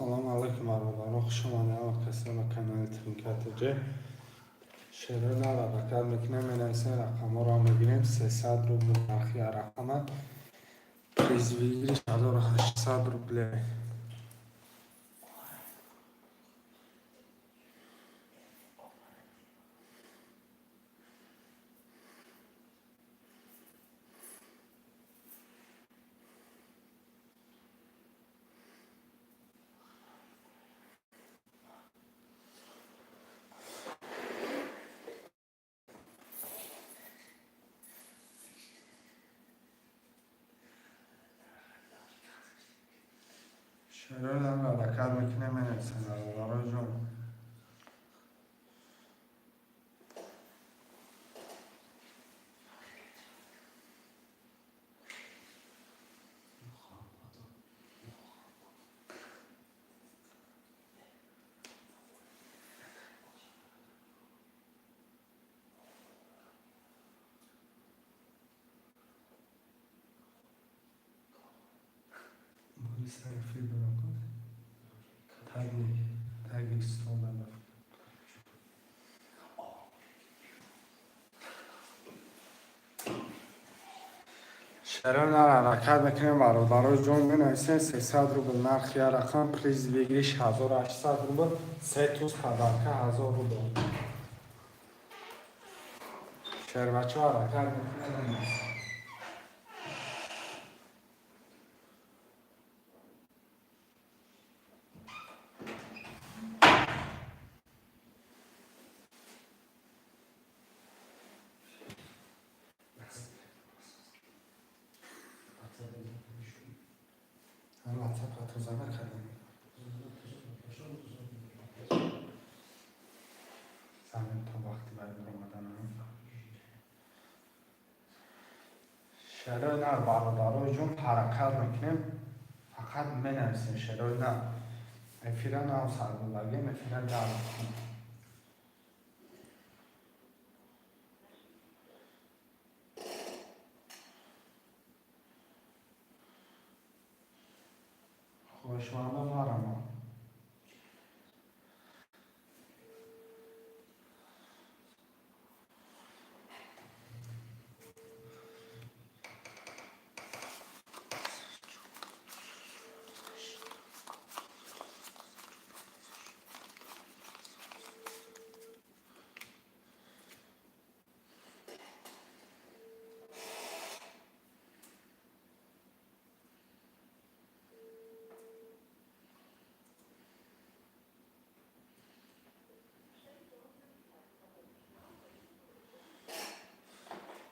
Салом алайкум, бародарон, хуш омадед ҳама касо ба канали Тринкатж. Шерои нав ҳаракат мекунем, менависем, рақамҳоро мебинем. 300 рубл нархи рақама, приз выигрыш 1800 рубле. Шерои нав ҳаракат мекунем, менависем, бародарои ҷон. Эфир дорам, таги таги стол. Шерои нар ҳаракат мекунем, бародарои ҷон, менависем. 300 рубл нархи як рақам, приз выигрыш 1800 рубл, се туз подарка 1000 рубл. Шербачо, ҳаракат мекунем, менависем. Ватсапро тоза накардем. Занем то вақти барои баромаданам. Шерои нар, бародарои ҷон, ҳаракат мекунем, фақат менависем. Шерои нар, эфира нав сарбудагем, эфира гарм кунем. Хоҳишмандо, марама.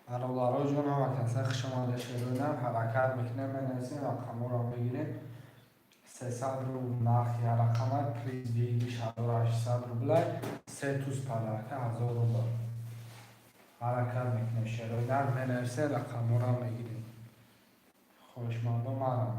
Бародарои ҷон, ҳама каса хуш омада. Шерои нар ҳаракат мекунем, менависем, рақамҳоро мегирем. 300 рубл нархи рақама, приз выигрыш 1800 рублай, се туз подарка 1000 рубл. Ҳаракат мекунем, шерои нар, менависем, рақамҳоро мегирем. Хоҳишмандо, марам.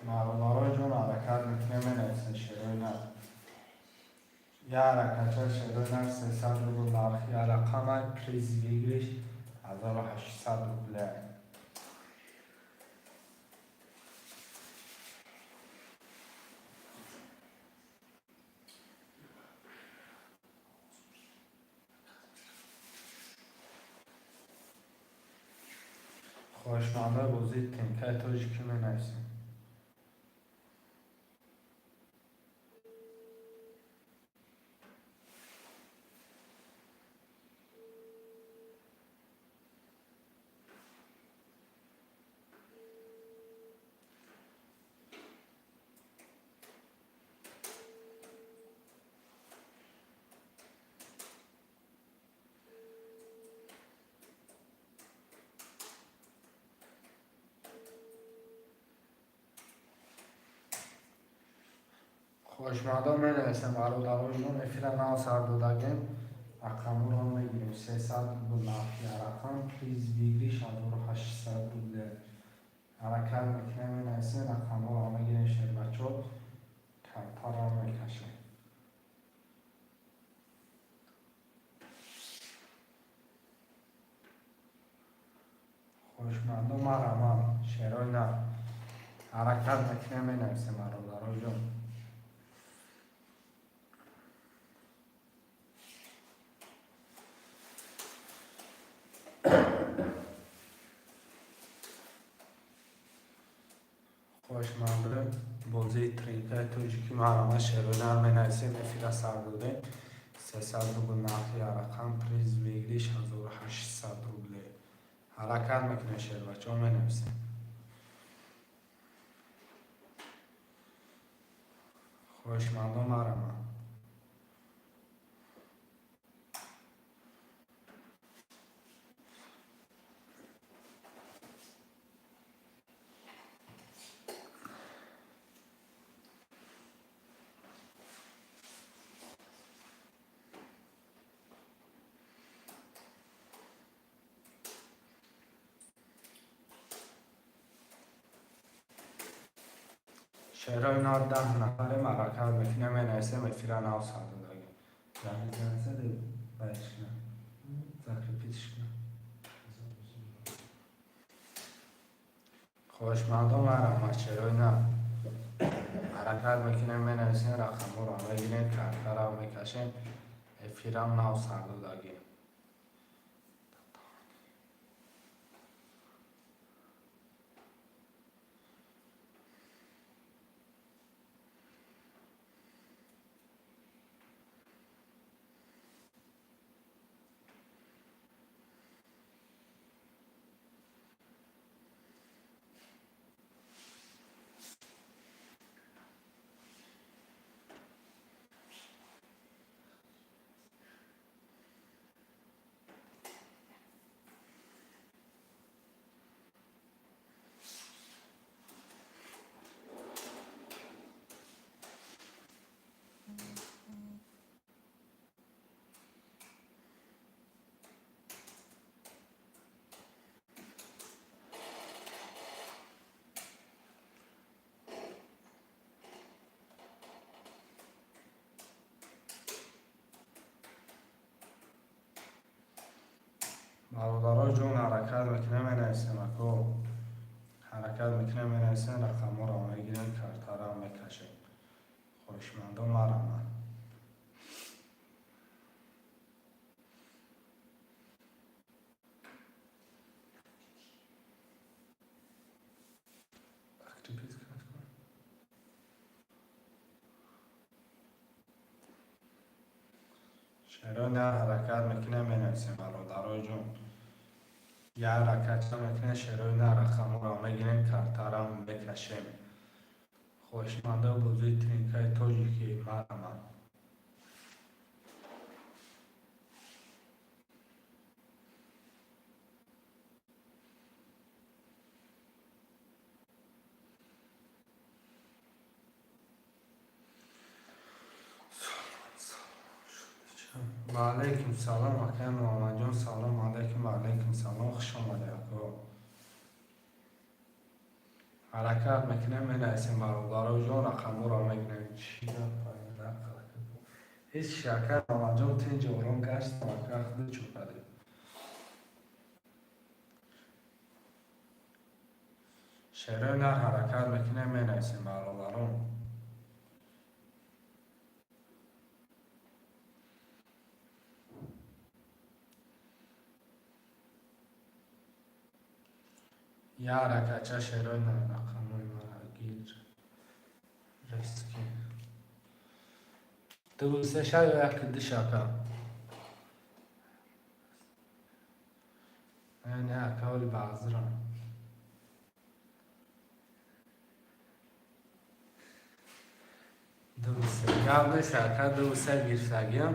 Бародарои ҷон, ҳаракат мекунем, менависем. Шерои нар, як ҳаракатча, шерои нар, 300 рубл нархи рақама, приз выигрыш 1800 рубля. Хоҳишмандои бозии Тинкаи тоҷикӣ, менависем. Хоҳишмандон, менависем, бародароҷон, эфира нав сар додагем, рақамҳоро мегирем. 300 рубл нархи рақам, приз выигрыш 1800 рубле. Ҳаракат мекунем, менависем, рақамҳоро мегирем, шербачо, картаро мекашем. Хоҳишмандон, марҳамат, шерои нав. Ҳаракат мекунем, менависем, бародароҷон. Хоҳишмандон, бозии тринкаи тоҷикӣ, марҳамат, шерои нав, менависем, эфира сар додем. 300 рубл нархи рақам, приз выигрыш 1800 рубле. Ҳаракат мекунем, шербачаҳо, менависем. Хоҳишмандон, марҳамат. Шерои нав, 10 нафарем, ҳаракат мекунем, менависем, эфира нав сар додагем. Зади байшна. Закрепить шна. Хоҳишмандон, марҳамат, шерои нав. Ҳаракат мекунем, менависем, рақамҳоро мегирем, картаро мекашем, эфирам нав сар додагем. Бародаро ҷон, ҳаракат мекунем, менависем, ако. Ҳаракат мекунем, менависем, рақамҳоро мегирем, картаро мекашем. Хоҳишмандон, марҳамат. Закрепить карту. Шерои нав, ҳаракат мекунем, менависем, бародарои ҷон. Як ҳаракатча мекунем, шерои нав, рақамҳоро мегирем, картаро мекашем. Хоҳишмандои бозии тринкаи тоҷикӣ, марҳамат. Ва алайкум салом, акай Муҳаммадҷон, салом алайкум, ва алайкум салом, хуш омадед, ако. Ҳаракат мекунем, менависем, бародарои ҷон, рақамҳоро мегирем. Чӣ гап? Ҳеҷ, акай Муҳаммадҷон, тинҷ ором гаштам, ака, худи чӯ кардед? Шерои нар, ҳаракат мекунем, менависем, бародарон. Як ҳаракатча, шерои нар, рақамҳои мара гир. Резки. Ду се ша ё як ду шака? Не, не, ака, оли баъзирам. Ду се. Гап нест, ака, ду се гирифтагиам.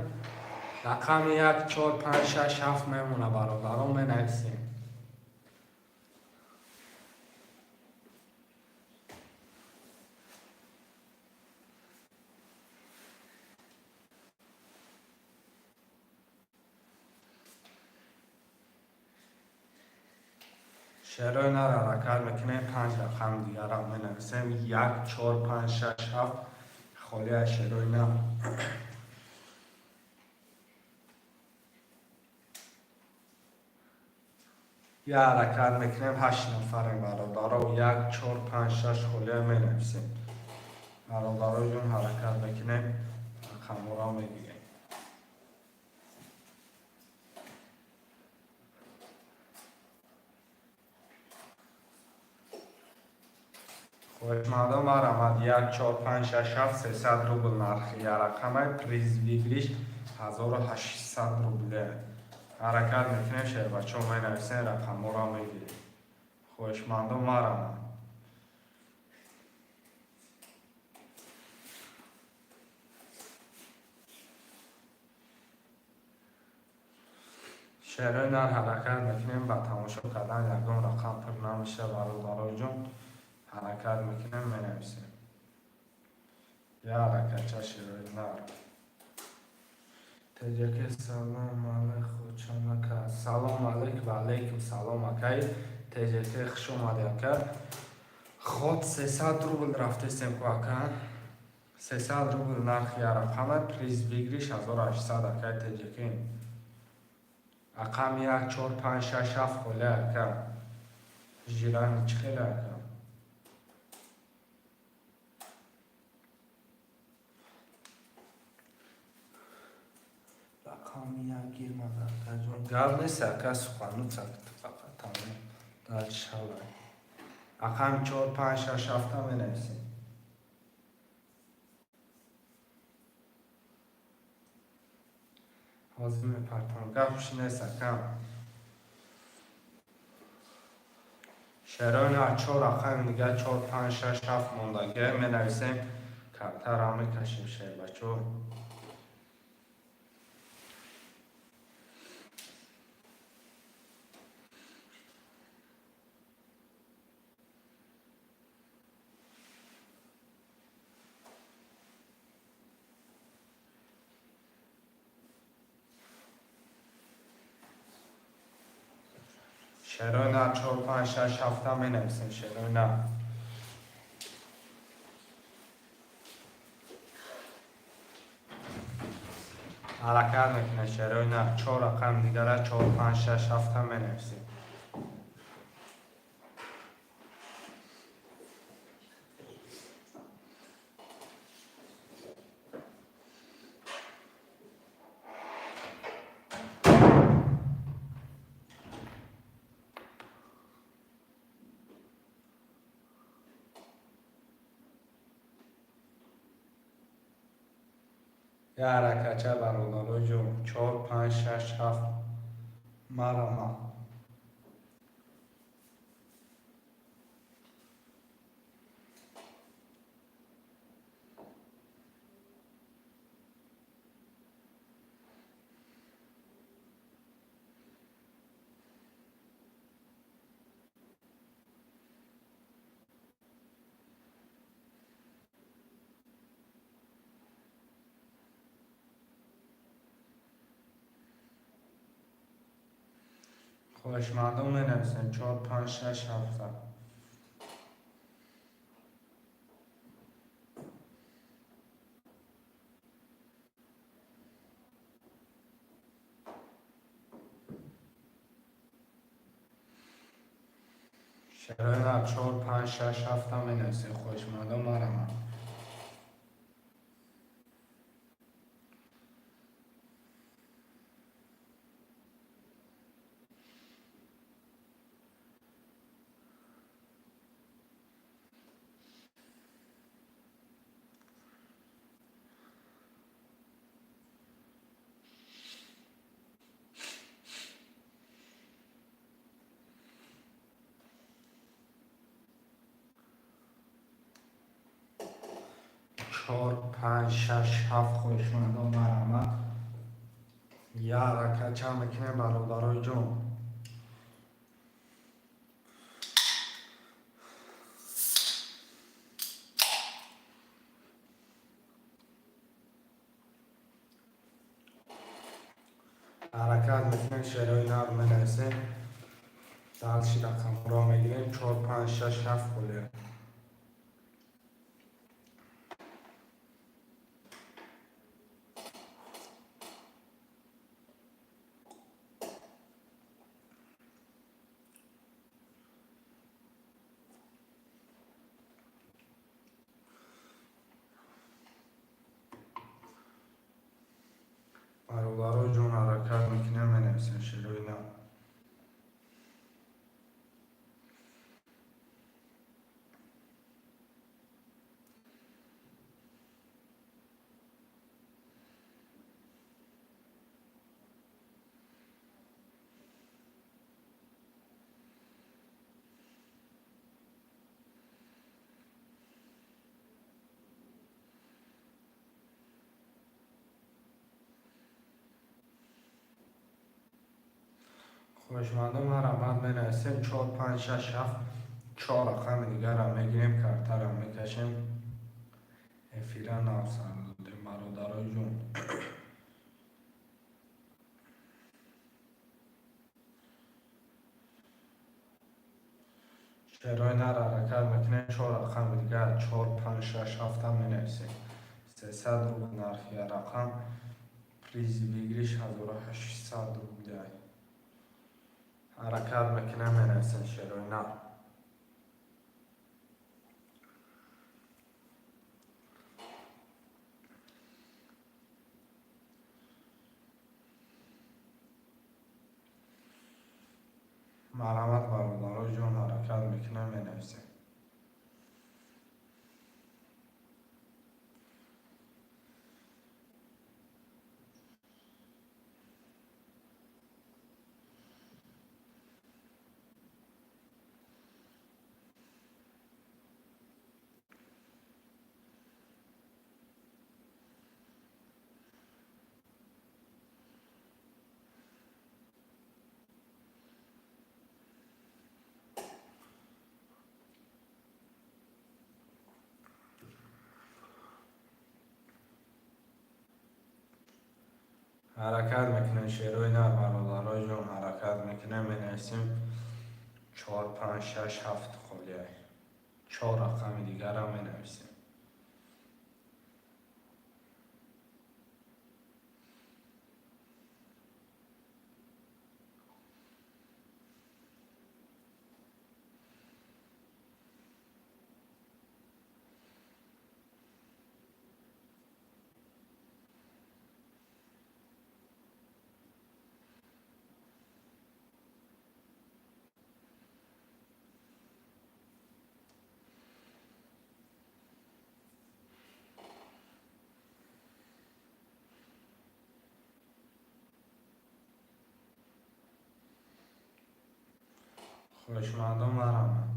Рақами як, чор, панҷ, шаш, ҳафт мемона, бародарон, менависем. Шерои нар ҳаракат мекунем, панҷ рақам дигарам менависем. Як, чор, панҷ, шаш, ҳафт холи аз шерои нар. Я ҳаракат мекунем, ҳашт нафарем, бародаро. Як, чор, панҷ, шаш холия менависем. Бародаро ҷон, ҳаракат мекунем, рақамҳоро мегирем. Хоҳишмандон, марҳамат. Як, чор, панҷ, шаш, ҳафт, 300 рубл нархи як рақамай, приз выигрыш 1800 рубле. Ҳаракат мекунем, шербачаҳо, менависем, рақамҳоро мегирем. Хоҳишмандон, марҳамат. Шерои нар ҳаракат мекунем, ба тамошо кардан ягон рақам пур намеша, бародарои ҷон. Ҳаракат мекунем, менависем. Я ҳаракатча, шерои нар. Теҷаке, салом алайк, хучанака. Салом алайк, ва алайкум салом, акай Теҷаке, хуш омадӣ, ака. Ход 300 рубл рафтестем ку, ака. 300 рубл нархи як рақама, приз выигрыш 1800, акай Теҷаке. Рақами як, чор, панҷ, шаш, ҳафт холи, ака. Жирани чӣ хеле, ака? Рақами як гирмада, акаҷон. Гап нест, ака, сухануца фақат, тамом. Дальше шавай. Рақами чор, панҷ, шаш, ҳафта менависем. Ҳозир мепартам. Гап нест, ака. Шерои нар, чор рақами дига, чор, панҷ, шаш, ҳафт мондагӣ менависем. Картаро мекашем, шербачо. Шерои нар, чор, панҷ, шаш, ҳафта менависем, шерои нар. Ҳаракат мекунад, шерои нар. Чор рақам дигара, чор, панҷ, шаш, ҳафта менависем. Я ҳаракатча, бародарои ҷон. Чор, панҷ, шаш, ҳафт. Марҳамат. Хоҳишмандон, менависем. Чор, панҷ, шаш, ҳафта. Шерои нар, чор, панҷ, шаш, ҳафта менависем. Хоҳишмандон, марҳамат. Чор, панҷ, шаш, ҳафт. Хоҳишмандон, марҳамат. Я ҳаракат чанд мекунем, бародарои ҷон? Ҳаракат мекунем, шерои нар менависем. Дальше рақамҳоро мегирем: чор, панҷ, шаш, ҳафт холия. Бародаро ҷон, ҳаракат мекунем, менависем, шерои нар. Хоҳишмандон, марҳамат, менависем: чор, панҷ, шаш, ҳафт. Чор рақами дигарам мегирем, картарам мекашем. Эфира нав сар додем, бародарои ҷон. Шерои нар, ҳаракат мекунем, чор рақами дигар: чор, панҷ, шаш, ҳафтам менависем. 300 рубл нархи рақам, призи выигрыш 1800 рубля. Ҳаракат мекунем, менависем, шерои нар. Марҳамат, бародарои ҷон, ҳаракат мекунем, менависем. Ҳаракат мекунем, шерои нар, бародарои ҷон, ҳаракат мекунем, менависем: чор, панҷ, шаш, ҳафт холия. Чор рақами дигарам менависем. Хоҳишмандон, марҳамат.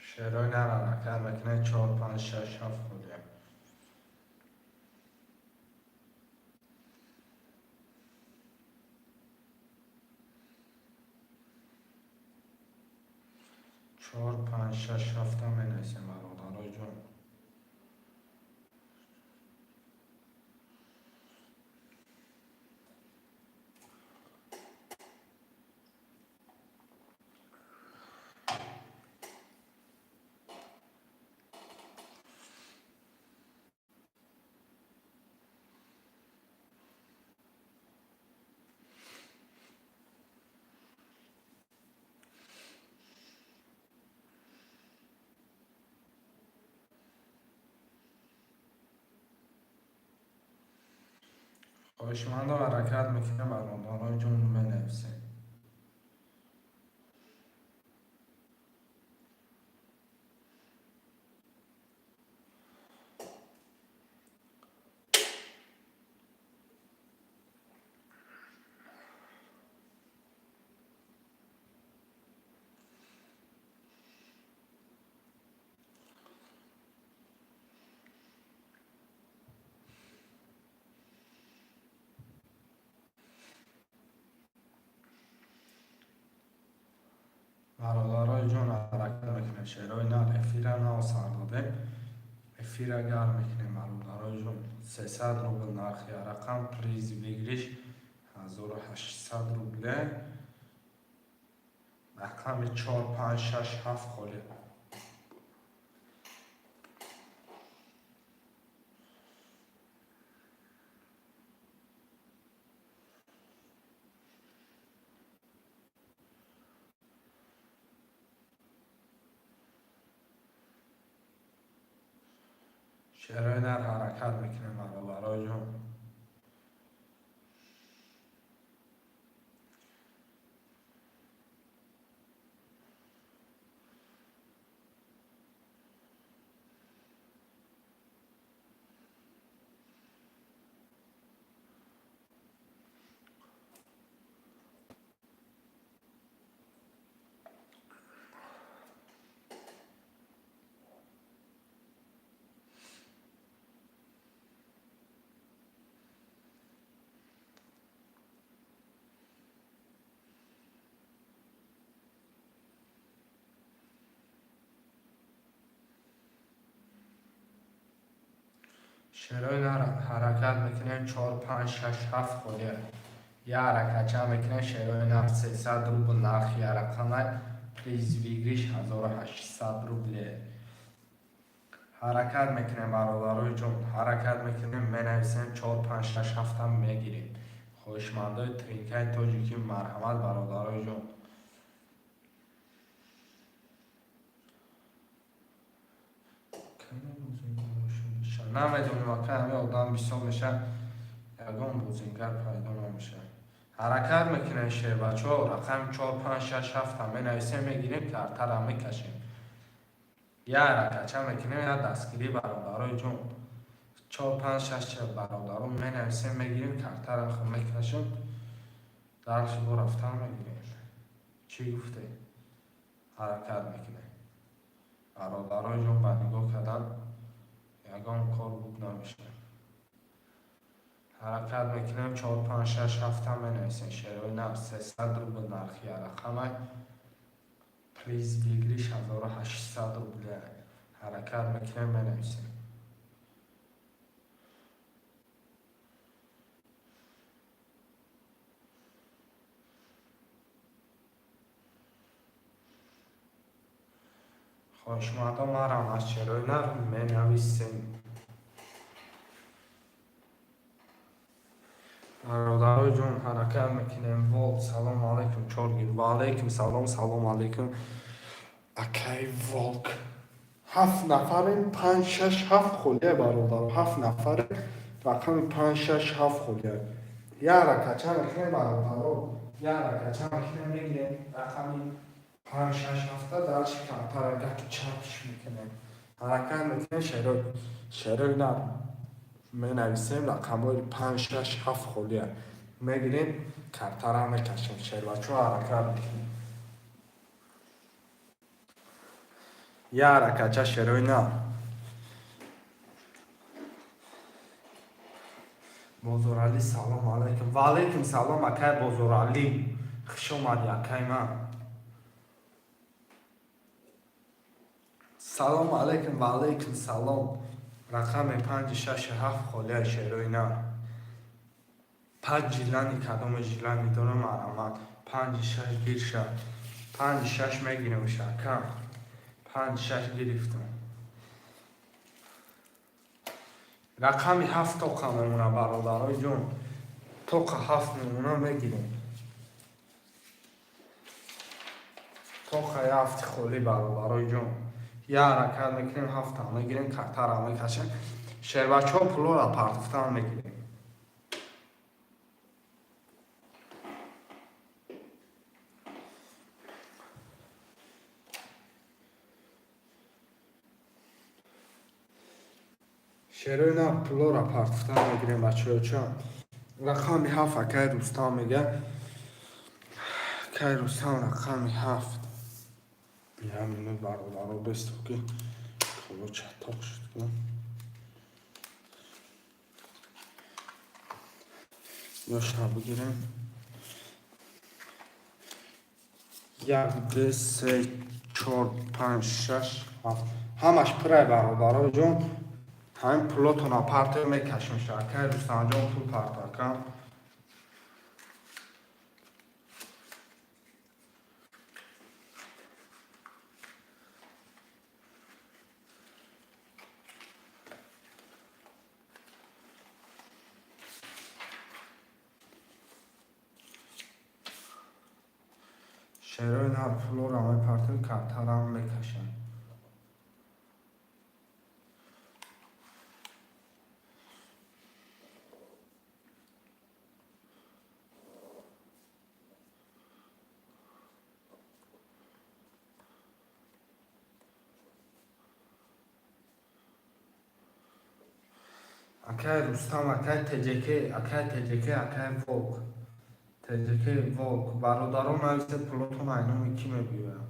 Шерои нар, ҳаракат мекунед: чор, панҷ, шаш, ҳафт холия. Чор, панҷ, шаш, ҳафта менависем, бародарои ҷон. Хоҳишмандо, ҳаракат мекунем, бародарои ҷон, менависем. Шерои нар, эфира нав сар додем. Эфира гарм мекунем, бародарои ҷон. 300 рубл нархи рақам, приз выигрыш 1800 рубле. Рақами 4, 5, 6, 7 холӣ. Шерои нар, ҳаракат мекунем, бародарои ҷон. Шерои нар, ҳаракат мекунем. 4, 5, 6, 7 холия. Я ҳаракатча мекунем, шерои нар. 300 рубл нархи рақамай, приз выигрыш 1800 рубле. Ҳаракат мекунем, бародарои ҷон, ҳаракат мекунем, менависем. 4, 5, 6, 7 мегирем. Хоҳишмандои тринкаи тоҷикӣ, марҳамат, бародарои ҷон. Намедонем, ака, ҳами одам бисёр мешавад, ягон бозингар пайдо намешавад. Ҳаракат мекунем, шербачаҳо. Рақами 4, 5, 6, 7 менависем, мегирем, картара мекашем. Я ҳаракатча мекунем, я дастгирӣ, бародарои ҷон. 4, 5, 6, бародарон, менависем, мегирем, картара мекашем, дарши бо рафтан мегирем. Чӣ гуфте? Ҳаракат мекунем, бародарои ҷон. Ба нигоҳ кардан ягон кор буд намешавад. Ҳаракат мекунем. 4, 5, 6, 7 менависем, шерои нар. 300 рубл нархи рақамай, приз выигрыш 1800 рубля. Ҳаракат мекунем, менависем. Хоҳишмандон, марам аз шерои нар, менависем. Бародарои ҷон, ҳаракат мекунем. Волк, салом алайкум, чоргир. Ва алайкум салом, салом алайкум, акай Волк. Ҳафт нафарем, панҷ, шаш, ҳафт холия, бародаро. Ҳафт нафарем, рақами панҷ, шаш, ҳафт холия. Я ҳаракатча мекунем, бародаро, я ҳаракатча мекунем, мегирем рақами панҷ, шаш, ҳафта, дарши камтара гаки чапш мекунем. Ҳаракат мекунем, шерои нар, менависем. Рақамҳои панҷ, шаш, ҳафт холия, мегирем, картара мекашем. Шербачо, ҳаракат мекунем. Я ҳаракатча, шерои нар. Бозоралӣ, салом алайкум. Ва алайкум салом, акай Бозоралӣ, хуш омадӣ, акай ман. Салом алайкум, ва алайкум салом. Рақами панҷи, шаши, ҳафт холия, шерои нар. Панҷ жилани, кадоме жилани дорам, марҳамат. Панҷи шаш гирша, панҷи шаш мегирем, шакам. Панҷи шаш гирифтам. Рақами ҳафт тоқа мемона, бародарои ҷон. Тоқа ҳафт мемона, мегирем. Тоқаи ҳафти холӣ, бародарои ҷон. Я ҳаракат мекунем, ҳафта мегирем, картара мекашем. Шербачаҳо, пулоро партофтан мегирем. Шерои на, пулоро партофтан мегирем, бачаҳоча. Рақами ҳафт, акай Рустам мега. Акай Рустам, рақами ҳафт. Як минут, бародаро, бесту ки пуло чатоқ шуд. Ёшна бигирем. Як, ду, се. Чор, панҷ, шаш, ҳафт, ҳамаш пурай, бародаро ҷон. Ҳамин пулотона партоя, мекашем. Акай Рустамҷон, пул парто, акам. Шерои нар пулоро мепартои, картарам мекашем. Акай Рустам, акай ТЖК, акай ТЖК, акай Волк, ТЖК, Волк, бародарон, нависе, пулотон айноми кӣ мебиёяд?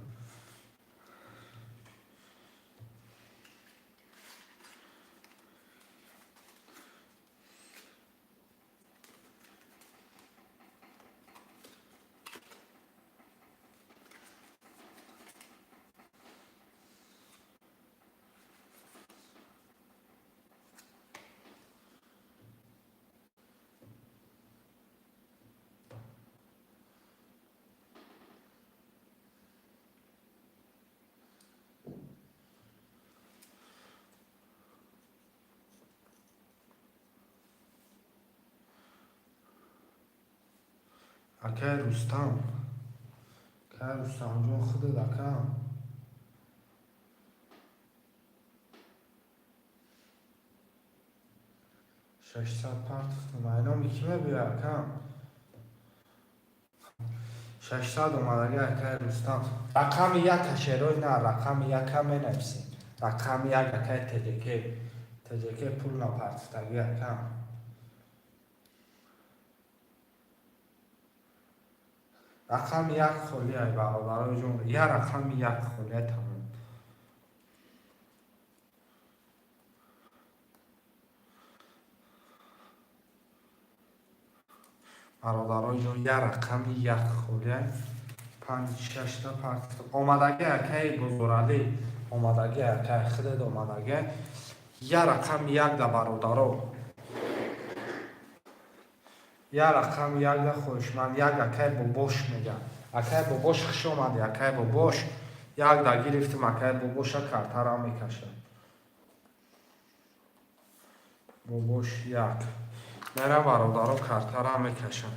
Акай Рустам, акай Рустамҷон, худат, акам. 600 партофтум, айноми кӣ мебиёяд, акам? 600 омадаги, акай Рустам. Рақами яка, шерои на, рақами яка менависем. Рақами як, акай ТЖК, ТЖК пул напартофтаги, акам. Рақами як холиай, бародарои ҷон, я рақами як холиай, тамом. Бародарои ҷон, я рақами як холиай. Панҷ, шашта парт омадаги, акаи Бозоралӣ омадаги, акаи худат омадаги. Я рақами як да, бародаро, я рақами як да, хоҳишманд як. Акай Бобош мега. Акай Бобош, хуш омадӣ, акай Бобош. Як да гирифтим, акай Бобоша, картара мекашад. Бобош як мера, бародаро, картара мекашам.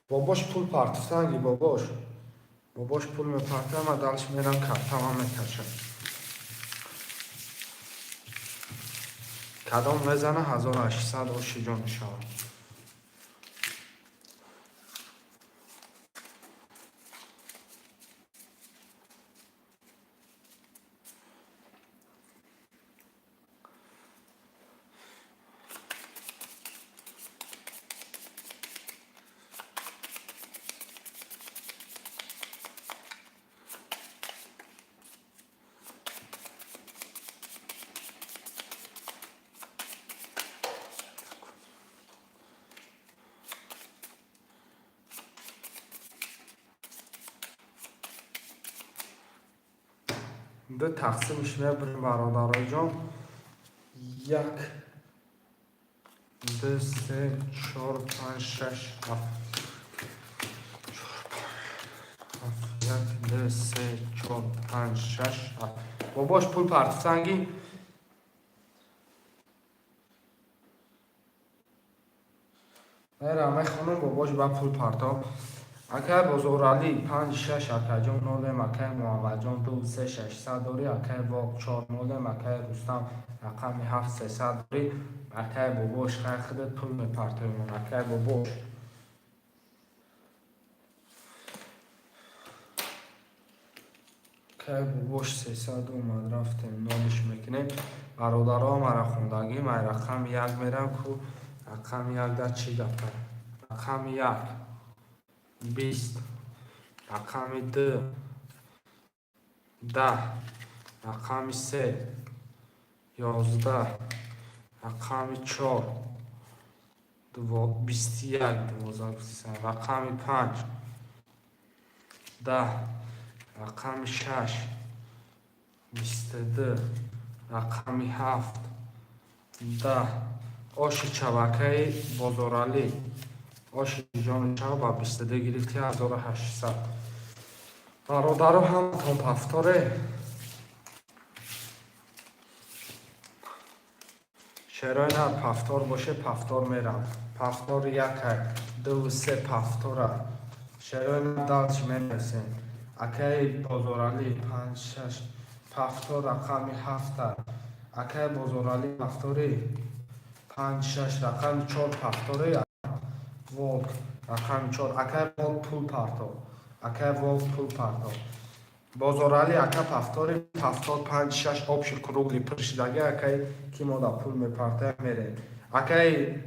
Бобош пул партофтанги, Бобош, Бобош пул мепартам, ма дальше мерам, картама мекашам. Кадом мезана, 1800 оши ҷон мешавад. Ду тақсимш мебурем, бародарои ҷон. Як, ду, се, чор, панҷ, шаш, ҳафт, ҳафт. Як, ду, се, чор, панҷ, шаш, ҳафт. Бобош пул партофтанги. Мера мехонам, бобош ба пул партов. Акай Бозоралӣ, панҷ, шаш, акаҷон, нолем. Акай Муҳаммадҷон, ду, се, 600 дорӣ. Акай Воқ, чор, нолем. Акай Рустам, рақами ҳафт, 300 дорӣ. Акай Бобош, хай, худат пул мепартоимон, акай Бобош. Акай Бобош 300 омад, рафтем, нолиш мекунем. Бародаро, мара хондагӣ, май рақами як мерам ку, рақами як да чӣ гапа? Рақами як 20, рақами ду. 10, рақами 3, 11, рақами 4, 21, 12, рақами 5, 10, рақами 6, 22, рақами 7, 10. Оши чавакаи Бозоралӣ, оши ҷони чав ба 22 гирифти 1800. Бародаро, ҳаматон пафторе. Шерои нар пафтор боше, пафтор мерам. Пафтор якай, ду, се пафтора. Шерои нар дальше менависем. Акаи Бозоралӣ панҷ, шаш, пафтор рақами ҳафта. Акаи Бозоралӣ пафтори панҷ, шаш, рақами чор пафтори. Волк рақами чор. Акаи Волк пул партов. Акаи Волк пул партов. Бозоралӣ ака пафтори, пафтор панҷ, шаш, общий круглый пур шидаги. Акаи ки мода пул мепартоя, мерем. Акаи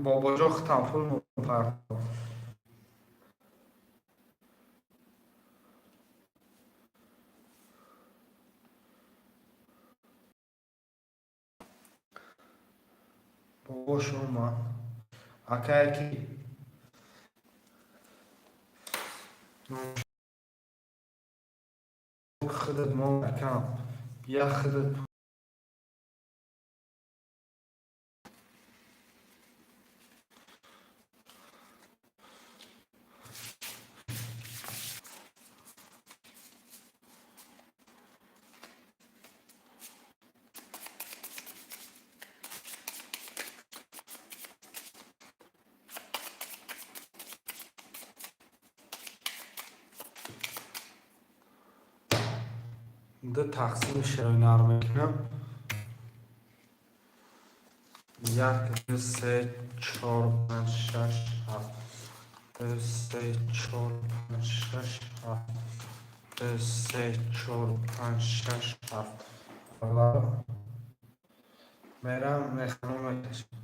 Бобоҷон, худтам пул мепартов. Бобош омад. Акае ки худат мо акам, я худат. Ду тақсими шерои нар мекунам. Як, ду, се, чор, панҷ, шаш, ҳафт. Ду, се, чор, панҷ, шаш, ҳафт. Ду, се, чор, панҷ, шаш, ҳафт. Мерам, мехонам, мекашам.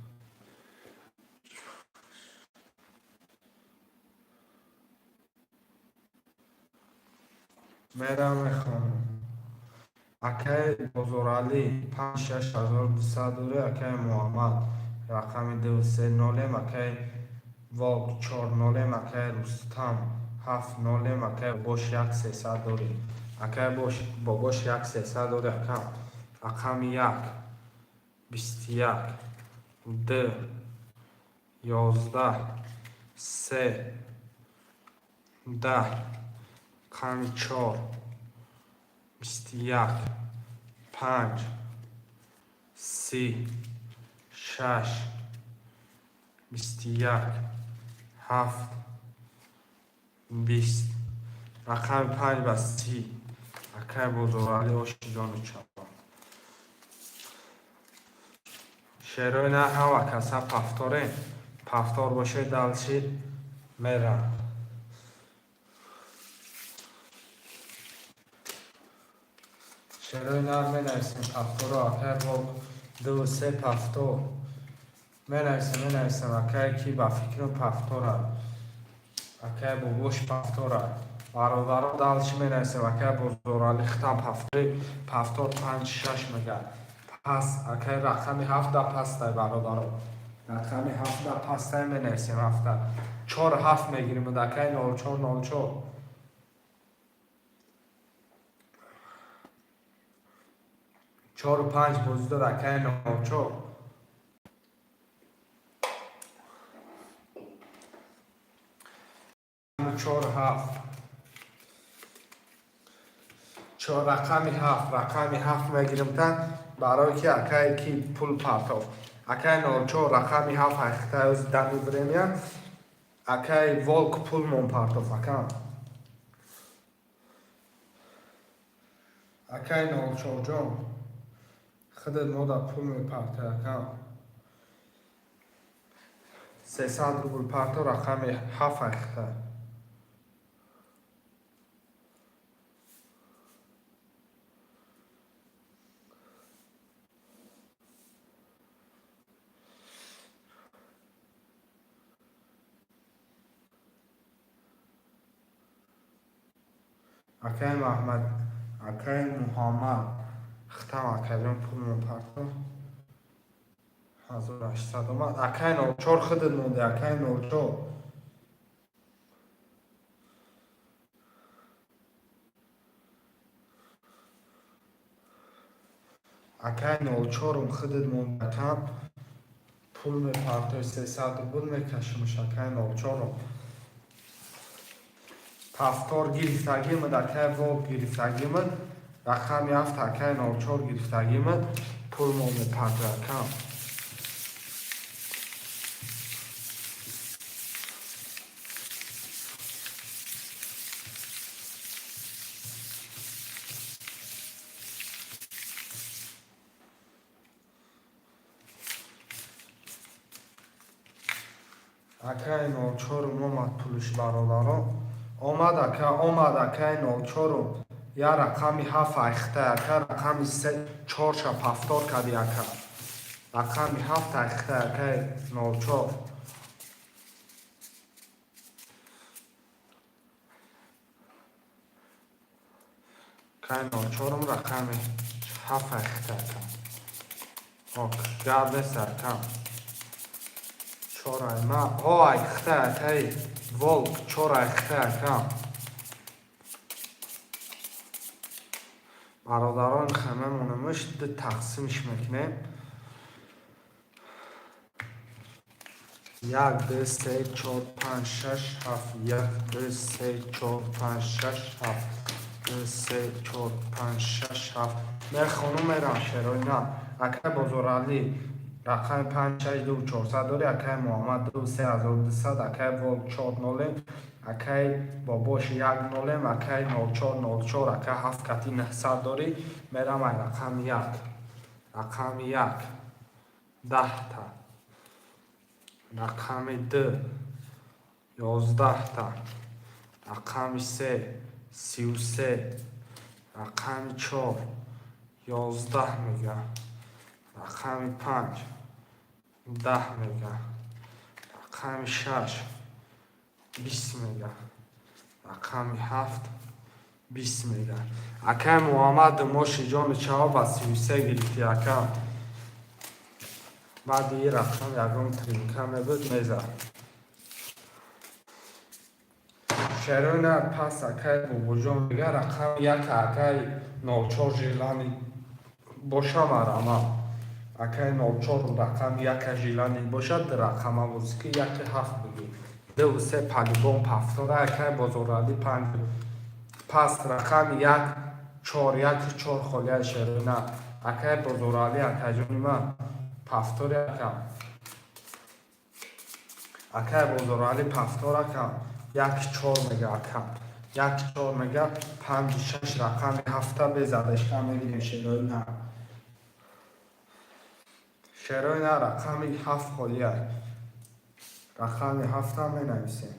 Мерам, мехонам. Акаи Бозоралӣ панҷ, шаш ҳазору дусад дорӣ. Акаи Муҳаммад рақами ду, се, нолем. Акаи Волк чор нолем. Акаи Рустам ҳафт нолем. Акаи Бобош як сесад дорӣ. Акаи Бобош як сесад дорӣ. Акам рақами як, 21, ду, 11, се, 10, рақами чор, 21, панҷ, 30, шаш, 21, ҳафт, 20, рақами панҷ ба 30. Акаи Бозоралӣ, оши ҷони чапа. Шерои на ҳама каса пафторем. Пафтор боше, дальше мерам. Шерои нар менависем пафторо. Акаи Волк ду, се пафтор менависем, менависем. Акае ки ба фикрам пафтора, акаи Бобош пафтора. Бародаро, дальше менависем. Акаи Бозоралӣ, хитам пафтори, пафтор панҷ, шаш мега пас. Акаи рақами ҳафта пастай, бародаро, рақами ҳафта пастай, менависем ҳафта, чор, ҳафт мегирем. Акаи 04, 04, чору панҷ бозӣ дод. Акаи 04, чор, ҳафт, чор, рақами ҳафт, рақами ҳафт мегирем та барое ки акае ки пул партофт. Акаи 04, рақами ҳафт ҳақиқатаёзи данный время. Акаи Волк пул мон партофт, акам. Акаи 04ҷон, худат мода пул мепартай, акам. 300 рубл парто, рақами ҳафт ҳақиқата. Акаи Маҳмад, Акай Муҳаммад, хитам, акаҷон, пулмон парто. 1800 омад. Акай 04, худат монди, акай 04. Акай 04-ум, худат монди, акам, пул мепартой, 300 рубл мекашимш, акай 04-ум. Повтор гирифтагимад, акай Волк гирифтагимад, рақами ҳафт, акай 04 гирифтагимад, пулмон мепартой, акам. Акай 04-ум омад пулиш, бародаро. Омад, ака, омад, акай 04-ум. Я рақами ҳафт айхта, ака, рақами се чорша повтор кади, ака. Рақами ҳафт айхта, акай 04. Акай 04-ум, рақами ҳафт айхта, ака. Ок, гап нест, акам. Чор айма. О, айхта, акай Волк, чор айхта, акам. Бародарон, хамамонамаш ду тақсимш мекунем. Як, ду, се, чор, панҷ, шаш, ҳафт. Як, ду, се, чор, панҷ, шаш, ҳафт. Ду, се, чор, панҷ, шаш, ҳафт. Мехонум, мерам, шерои на. Акай Бозоралӣ, рақами панҷ, шаш, ду, 400 дорӣ, акай Муҳаммад, ду, 3200, акай Волк, чор нолем, акай Бобош, як нолем, акай 04, 04, акай ҳафт кати 900 дорӣ, мерам ай рақами як. Рақами як, 10-та. Рақами ду, 11-та. Рақами се, 33. Рақами чор, 11 мега. Рақами панҷ, 10 мега. Рақами шаш, 20 мега. Рақами ҳафт, 20 мега. Акай Муҳаммад, моши ҷони чаво ба 33 гирифтӣ, ака. Баъди ин рақам ягон тринка мебуд, мезад. Шерои на пас, акай Бобоҷон мега, рақами як, акай 04 желаний боша, марама. Акай 04, рақами яка желаний бошад, рақама бозӣ ки яки ҳафт бигӣ. Ду, се по-любому повтора, акай Бозоралӣ, панҷ. Пас рақами як, чор, як, чор холия, шерои на. Акай Бозоралӣ, акаҷони ман, повтори, акам. Акай Бозоралӣ, повтор, акам. Як, чор мега, акам. Як, чор мега, панҷ, шаш, рақами ҳафта безадашка мегирем, шерои на. Шерои на, рақами ҳафт холия. Рақами ҳафта менависем.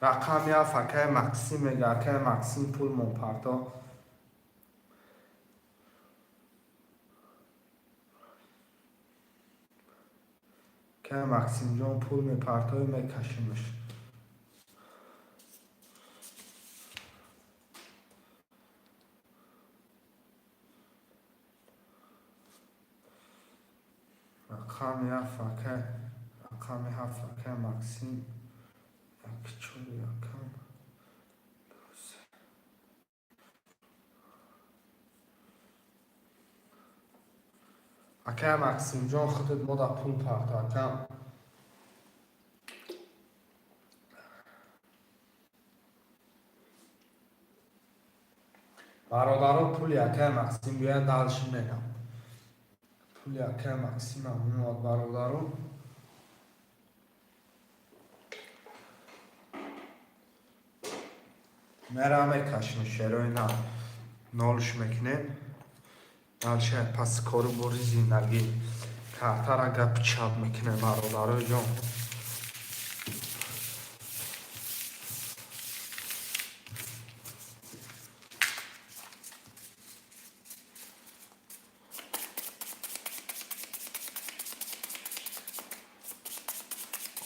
Рақами ҳафт, акай Максим мега, акай Максим, пулмон парто. Акай Максимҷон, пул мепартои, мекашимш. Рақами ҳафт, акай, рақами ҳафт, акай Максим, як, чор, якам, ду, се. Акай Максимҷон, худат мода пул парто, акам. Бародаро, пули акай Максим биёяд, дальше мерам. Пули акай Максимам омад, бародаро. Мерам, мекашем, шерои на. Нолш мекунем. Дальше паси кору бори зиндагӣ. Картара гапи чап мекунем, бародарои ҷон.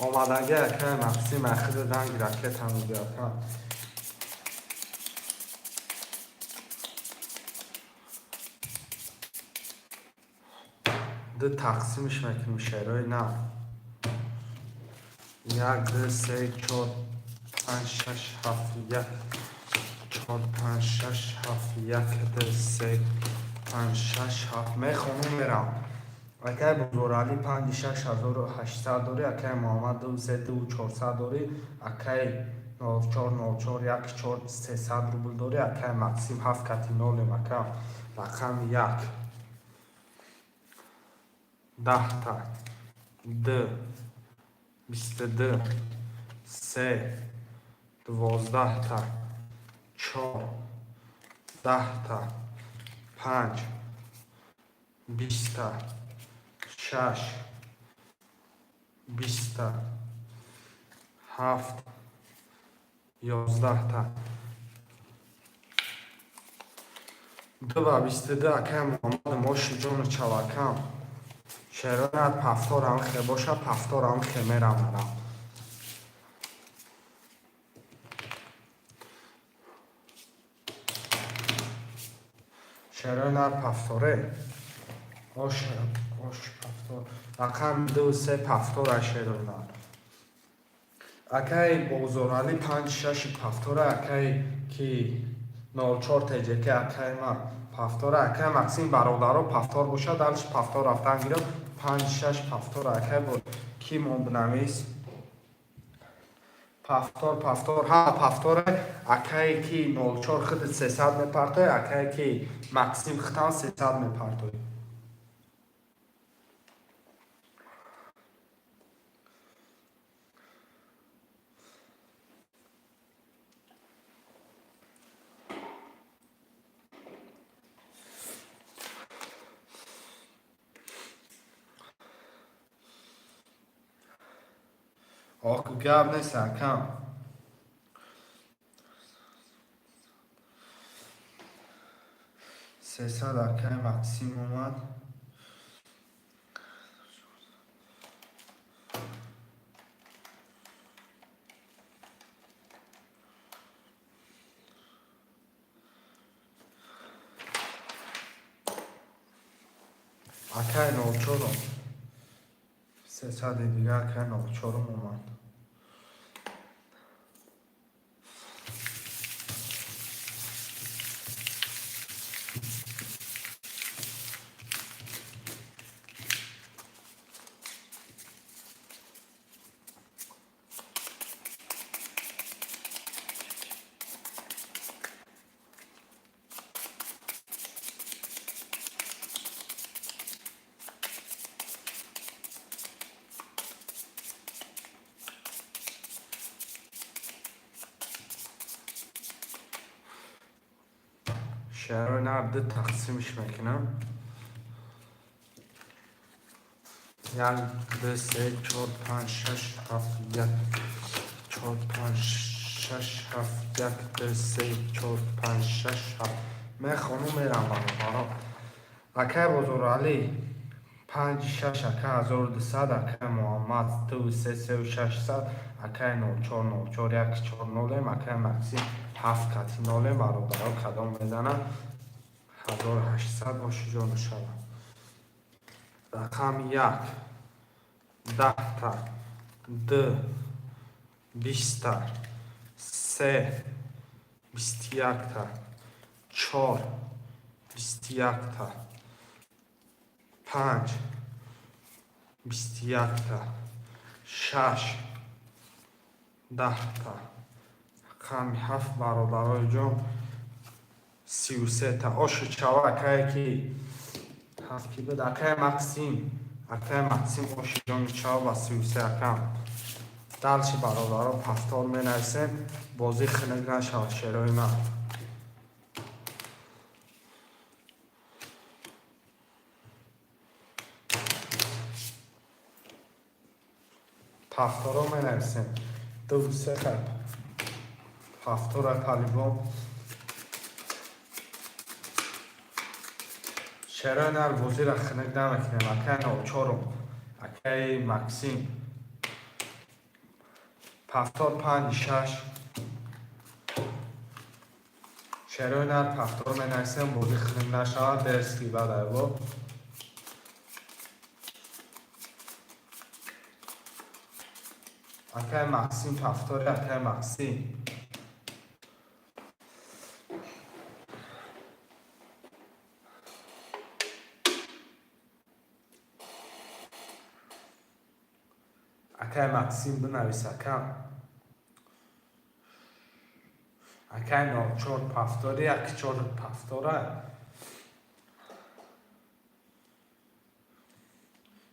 Омадагӣ, акай Максим, ахири ранги ракета мегӯяд. Ду тақсимш мекунем, шерои нав. Як, ду, се, чор, панҷ, шаш, ҳафт, як, чор, панҷ, шаш, ҳафт, як, ду, се, панҷ, шаш, ҳафт. Мехонум, мерам. Акай Бозоралӣ панҷи шаш ҳазору ҳаштсад дорӣ, акай Муҳаммад ду се ду чорсад дорӣ, акай нол чор нол чор як чор 300 рубл дорӣ, акай Максим ҳафт кати нолем, ака. Рақами як 10-та, д 22, се 12-та, чор 10-та, панҷ 20-та, шаш 20-та, ҳафт 11-та. Ду ба 22, акай Муҳаммад, моши ҷону чавакам. Шеронат пафторам хе боша, пафторам хе мерам арам. Шеронат пафторе. Ош, ош пафтор. Рақам ду се пафтора шеронат. Акай Бозоралӣ панҷ шаши пафтора, акай ки нол чор теҷеке, акай ма пафтора, акай Максим, бародаро, пафтор бошад, дальше пафтор рафтан гирам. Панҷ шаш пафтора, акай бо ки мон бинавис. Пафтор, пафтор, ҳа, пафтора, акае ки нол чор худат 300 мепартои, акае ки Максим хитам 300 мепартои. Ох, гап нест, акам. 300 акай Максим омад. Акай нолчорум. 300-и дига акай нолчорум омад. Шаҳрои нар ду тақсимш мекунам. Як, ду, се, чор, панҷ, шаш, ҳафт, як, чор, панҷ, шаш, ҳафт, як, ду, се, чор, панҷ, шаш, ҳафт. Мехонум, мерам, бародаро. Акай Бозоралӣ панҷ шаш, ака 1200, акай Муҳаммад ду се сеу 600, акай нол чор нол чор як чор нолем, акай Максим ҳафт кати нолем, бародаро, кадом мезанад? 1800 оши ҷону шавад. Рақами як 10-та, д 20-та, се 21-та, чор 21-та, панҷ 21-та, шаш 10-та, рақами ҳафт, бародарои ҷон, 33-та. Оши чава, акае ки ҳафт ки буд, акай Максим, акай Максим, оши ҷони чава ба 33, акам. Дальше, бародаро, пафтор менависем, бозӣ хунук нашавад, шерои ман. Пафторо менависем. Ду се хай пафтора по-любому. Шерои нар бозиро хунук намекунем, акай нолчорум, акай Максим. Пафтор панҷ шаш. Шерои нар пафтор менависем, бозӣ хунук нашавад, дерски бадай бо. Акай Максим повтори, акай Максим. Акай Максим бинавис, ака. Акай 04 повтори, 14 повтора.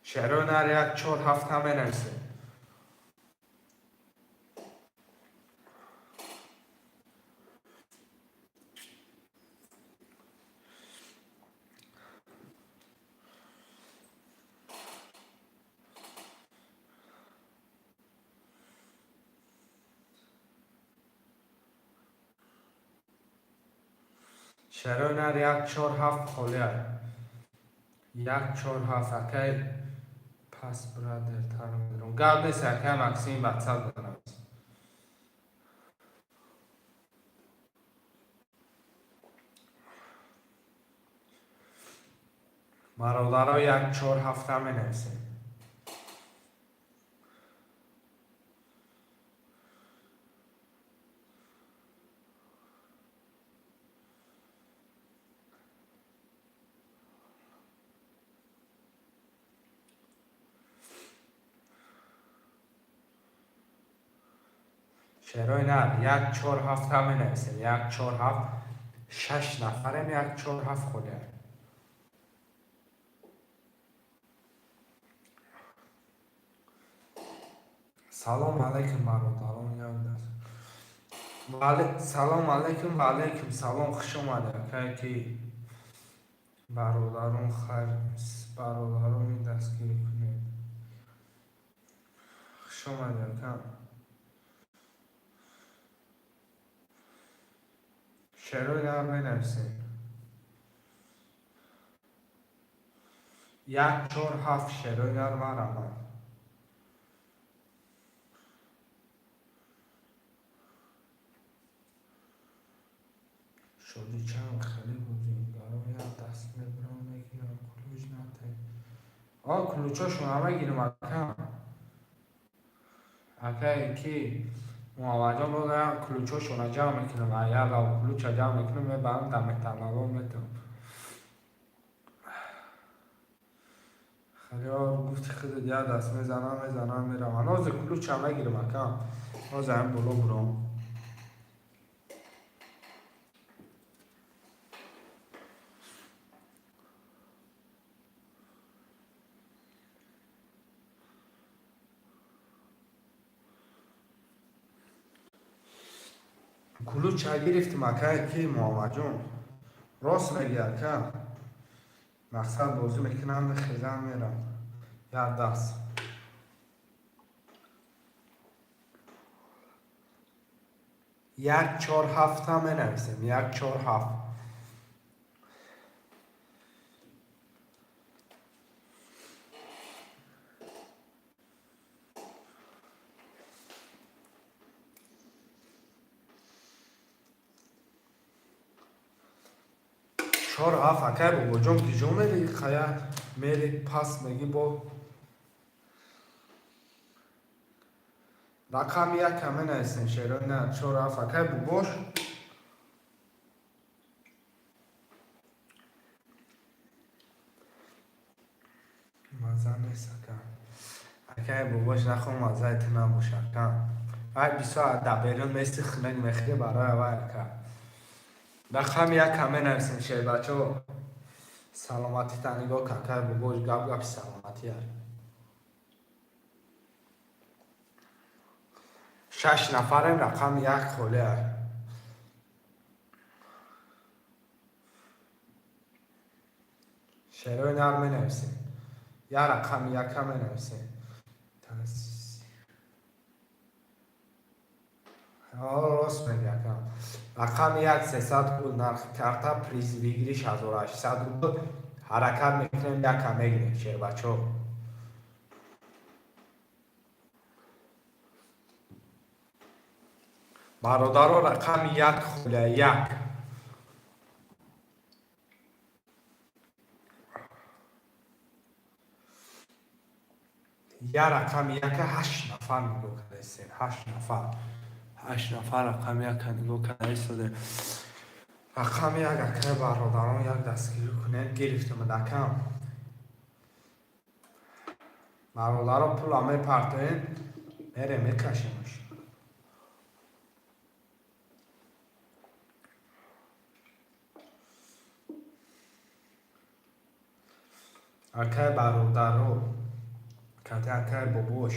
Шерои нар 147 менависем. Шерои нар 147 холия. 147, акай, пас бира, дертар медорам. Гап нест, акай Максим, ватсап бинавис. Бародаро, 147 менависем. Шерои нар 147 менависем. 147, шаш нафарем, 147 холия. Салом алайкум, бародарон. Салом алайкум, ва алайкум салом, хуш омадед, акае ки бародарон, хайр, бародарони дастгирӣ кунед. Хуш омадед, ака. Шерои нар менависем. 147, шерои нар, марамад. Шодӣ чанд хеле бозингаро як даст мебарам, мегирам, ключ нате. О, ключошона мегирам, ака. Акае ки Муҳаммадҷон додам, ключошона ҷамъ мекунам, як лав ключа ҷамъ мекунам, мебарам, дар металлолом метавам. Хелеҳо гуфти худат як даст мезанам, мезанам, меравам. Ҳозир ключа мегирам, ака. Ҳозир ҳамин боло буром. Ключа гирифтим, акае ки Муҳаммадҷон. Рост мегӯӣ, ака. Мақсад бозӣ мекунанд, хезан мерам. Як даст. 147 менависем. 147. 47, акай бобоҷон, киҷо мери, хая мери, пас меги бо рақами яка менависем, шерои на 47, акай бобош. Маза нест, ака. Акай бобош, нахо мазаи ту набоша, ака. Ай бисёр дар берун мести, хунак мехӯри, барои вай, ака. Рақами яка менависем, шербачо. Саломатита нигоҳ, акай бобош, гап гапи саломатӣ. Шаш нафарем, рақами як холия. Шерои нар менависем. Як рақами яка менависем. Рост мегӯӣ, ака. Рақами як, 300 рубл нархи карта, приз выигрыш 1800 рубл. Ҳаракат мекунем, яка мегирем, шербачо. Бародаро, рақами як холия, як. Я рақами яка ҳашт нафар нигоҳ кардаистед. Ҳашт нафар. Ҳашт нафар рақами яка нигоҳ кардаистоде. Рақами як, акай бародарон, як дастгирӣ кунед, гирифтам дакам. Бародаро, пула мепартоем, мерем мекашемш. Акай бародаро, кати акай бобош.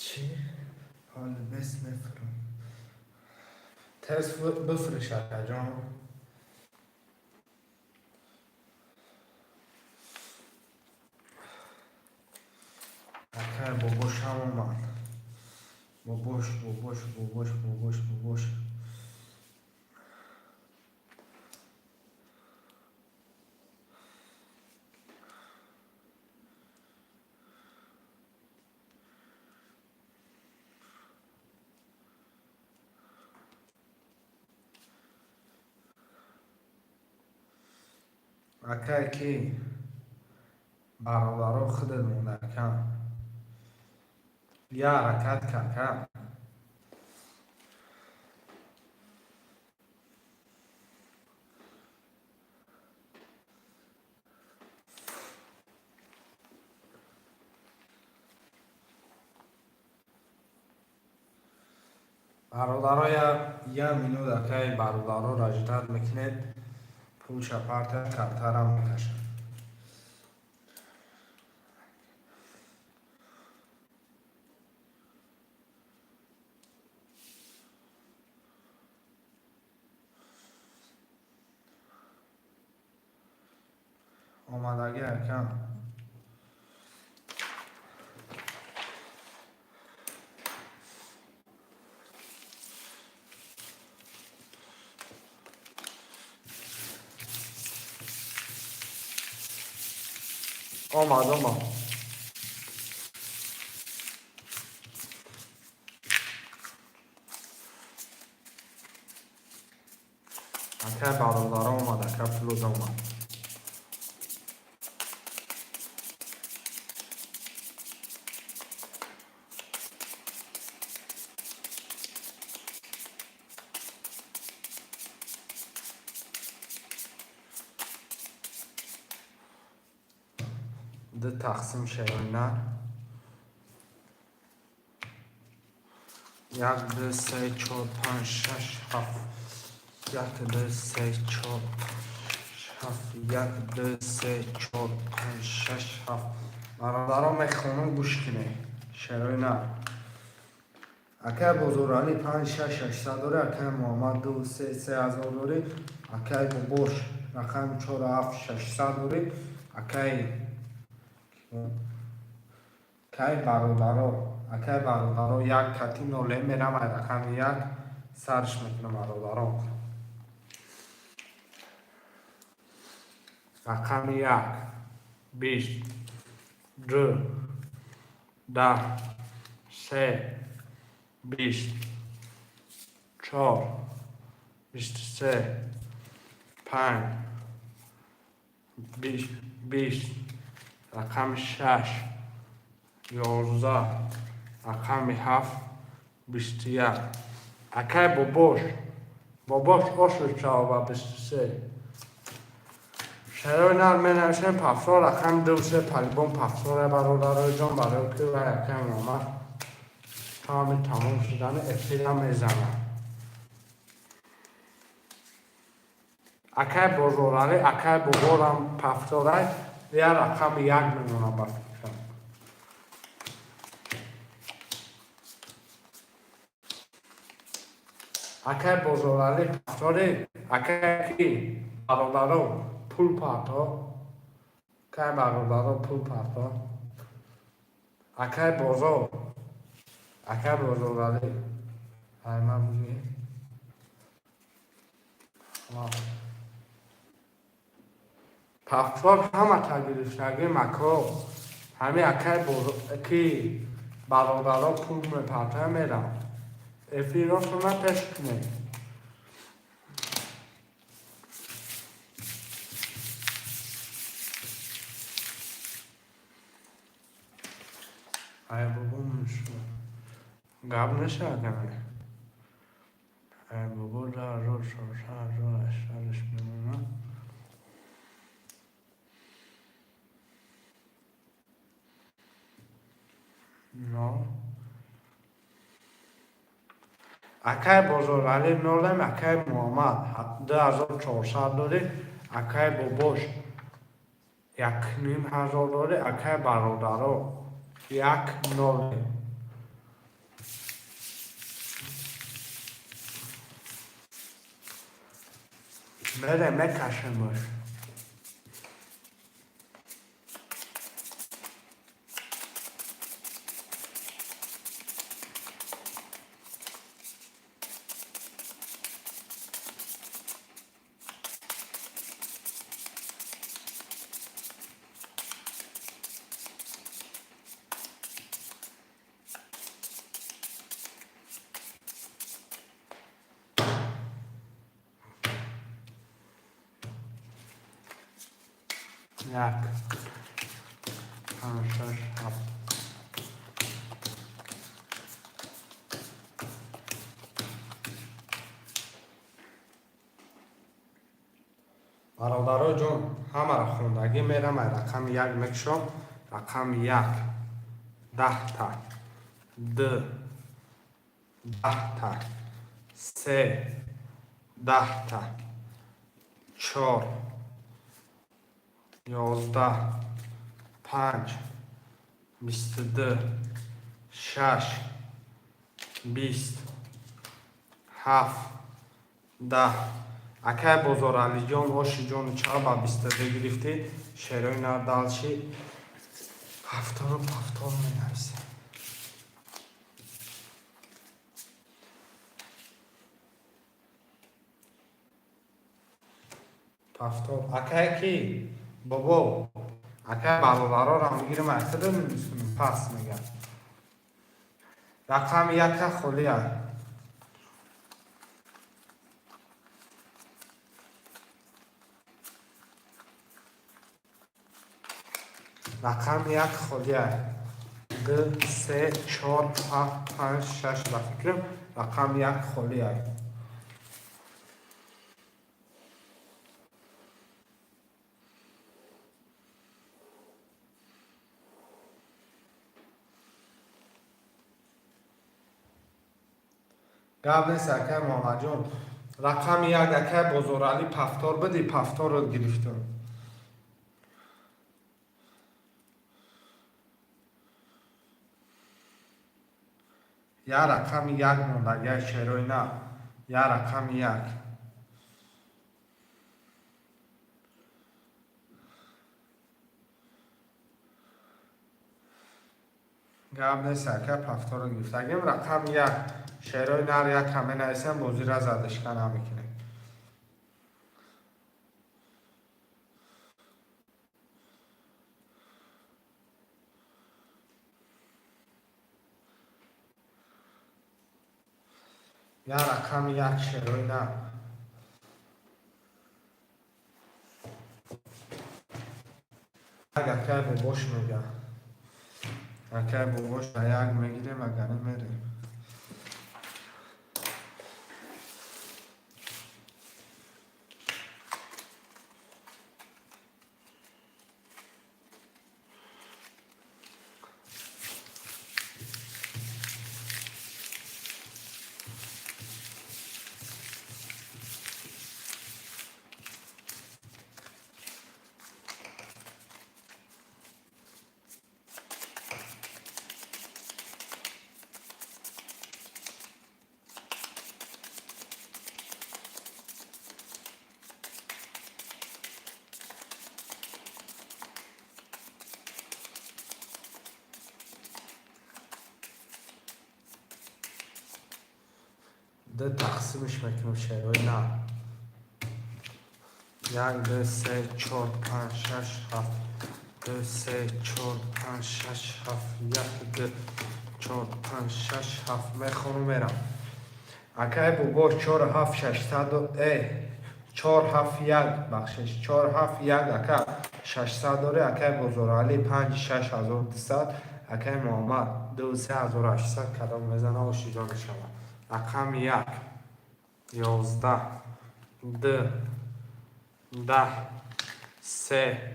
Чӣ? Ҳоли бес мефурам. Тез бифурӯш, акаҷон. Акай бобошам омад. Бобош, бобош, бобош, бобош, бобош. Акай ки бародаро, худат монда, акам. Я ҳаракат кака. Бародаро, я минут, акай бародаро, ждать мекунед, пулша парта, картара мекашад. Омадагӣ, акам. Омад, омад. Акай бародаро омад, ака пулуд омад. Ду тақсим шавина. Як, ду, се, чор, панҷ, шаш, ҳафт. Як, ду, се, чор, ҳафт. Як, ду, се, чор, панҷ, шаш, ҳафт. Бародаро, мехонам, гӯш кунед. Шерои нар. Акай Бозоралӣ панҷ, шаш, 800 дорӣ, акай Муҳаммад ду, се, 3000 дорӣ, акай Бобош рақами чор, ҳафт, 600 дорӣ, акай бародаро, як кати ноле мерам, ай рақами як сарш мекунам, бародаро. Рақами як, 20, ду, 10, се, 20, чор, 23, панҷ, 20, 20, рақами шаш, 11, рақами ҳафт, 21. Акай бобош, бобош ошучава, 23. Шарои нар менависем, пафсор, рақами ду, се, палибон пафсоре, бародарои ҷон, барои ки вай акай Муҳаммад тамоми тамом шудани эфира мезанад. Акай Бозоралӣ, акай боборам пафсорай, я рақами як мемонам, ба фикрам. Акай Бозоралӣ пафсори, акай ки бародаро, пул парто, акай бародаро, пул парто. Акай Бозор, акай Бозоралӣ, ай ман буги. Пафтор ҳамата гирифтагӣ мако. Ҳами акай ки бародаро пул мепарта мерам. Эфиротона пеш кунед. Ай бобо, мушу. Гап нашавад каме. Ай бобо, 2400, 1800-ш мемонад. Нол. Акай Бозоралӣ нолем, акай Муҳаммад 2400 дорӣ, акай бобош 1500 дорӣ, акай бародаро як ноле. Мере мекашемаш. Як, панҷ, шаш, ҳафт. Бародаро ҷон, ҳамаро хондагӣ мерам, ай рақами як мекушом. Рақами як 10-та, ду 10-та, се 10-та, чор 11, панҷ 22, шаш 20, ҳафт 10. Акай Бозоралиҷон, оши ҷону чаро ба 22 гирифтӣ? Шерои нар далчи ҳафтору пафтор менависем. Пафтор. Акай ки? Бобо, акай бародарорам мегирам, айсада пас мегам. Рақами яка холия. Рақами як холия. Ду, се, чор, ҳафт, панҷ, шаш, ба фикрам рақами як холия. Гап нест, акай Муҳаммадҷон. Рақами як, акай Бозоралӣ, пафтор бидӣ, пафторро гирифтам. Я рақами як монда, я шерои на. Я рақами як. Гап нест, акай, пафторро гирифтагим. Рақами як. Шерои нар як ҳаме нависем, бозира задишка намекунем. Я рақами як, шерои нар. Як акай бобош мега. Акай бобош як мегирем, агар мерем. Ду тақсимш мекунем, шерои нар. Як, ду, се, чор, панҷ, шаш, ҳафт. Ду, се, чор, панҷ, шаш, ҳафт. Як, ду, чор, панҷ, шаш, ҳафт. Мехонум, мерам. Акай бобош, чор, ҳафт, шашсаду чор, ҳафт, як, бахшиш, чор, ҳафт, як, ака, 600 дорӣ. Акай Бозоралӣ, панҷ, шаш ҳазору дусад. Акай Муҳаммад, ду, се ҳазору ҳаштсад. Кадом мезана, ошиҷон мешавад. Рақами як, 11, ду, 10, се,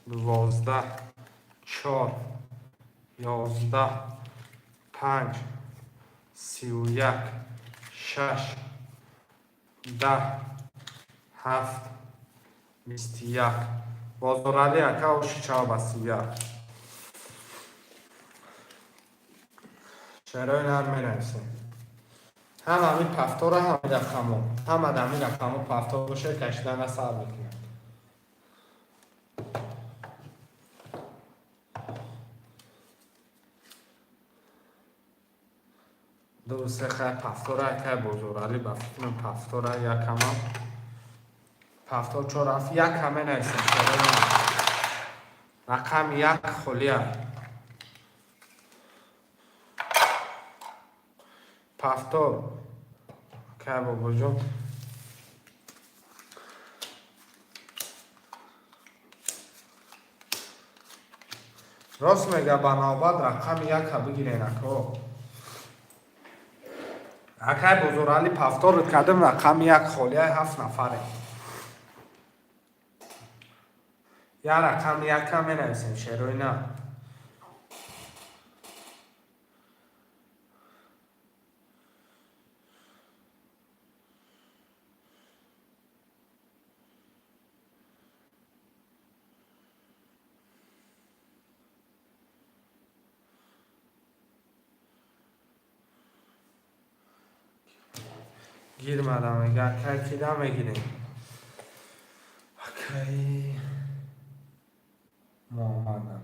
12, чор, 11, панҷ, 31, шаш, 10, ҳафт, 21. Бозоралӣ ака, оши чава ба 31. Шерои нар менависем. Ҳама ҳамин пафтора, ҳамин рақамо, ҳама ҳамин рақамо пафтор боша, кашидана сар мекунад. Ду, се, хай, пафтора. Акай Бозоралӣ, ба фикрам, пафтора якама пафтор, чор, ҳафт, як ҳаме нависем. Шерои нар, рақами як холия. Пафтор, акай Бобоҷон. Рост мега, ба навбат рақами яка бигирен, ако. Акай Бозоралӣ, пафторат кардем, рақами як холияи, ҳафт нафаре. Я рақами яка менависем, шерои на. Гирмада мега, акай, кида мегирем? Акай Муҳаммадам.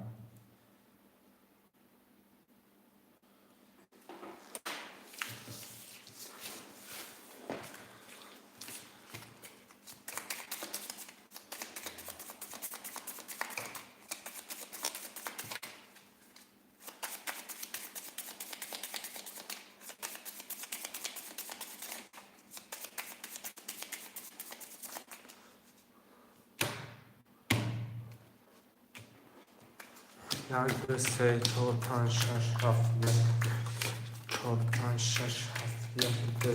Як, ду, се, чор, панҷ, шаш, ҳафт, як, чор, панҷ, шаш, ҳафт, як, ду,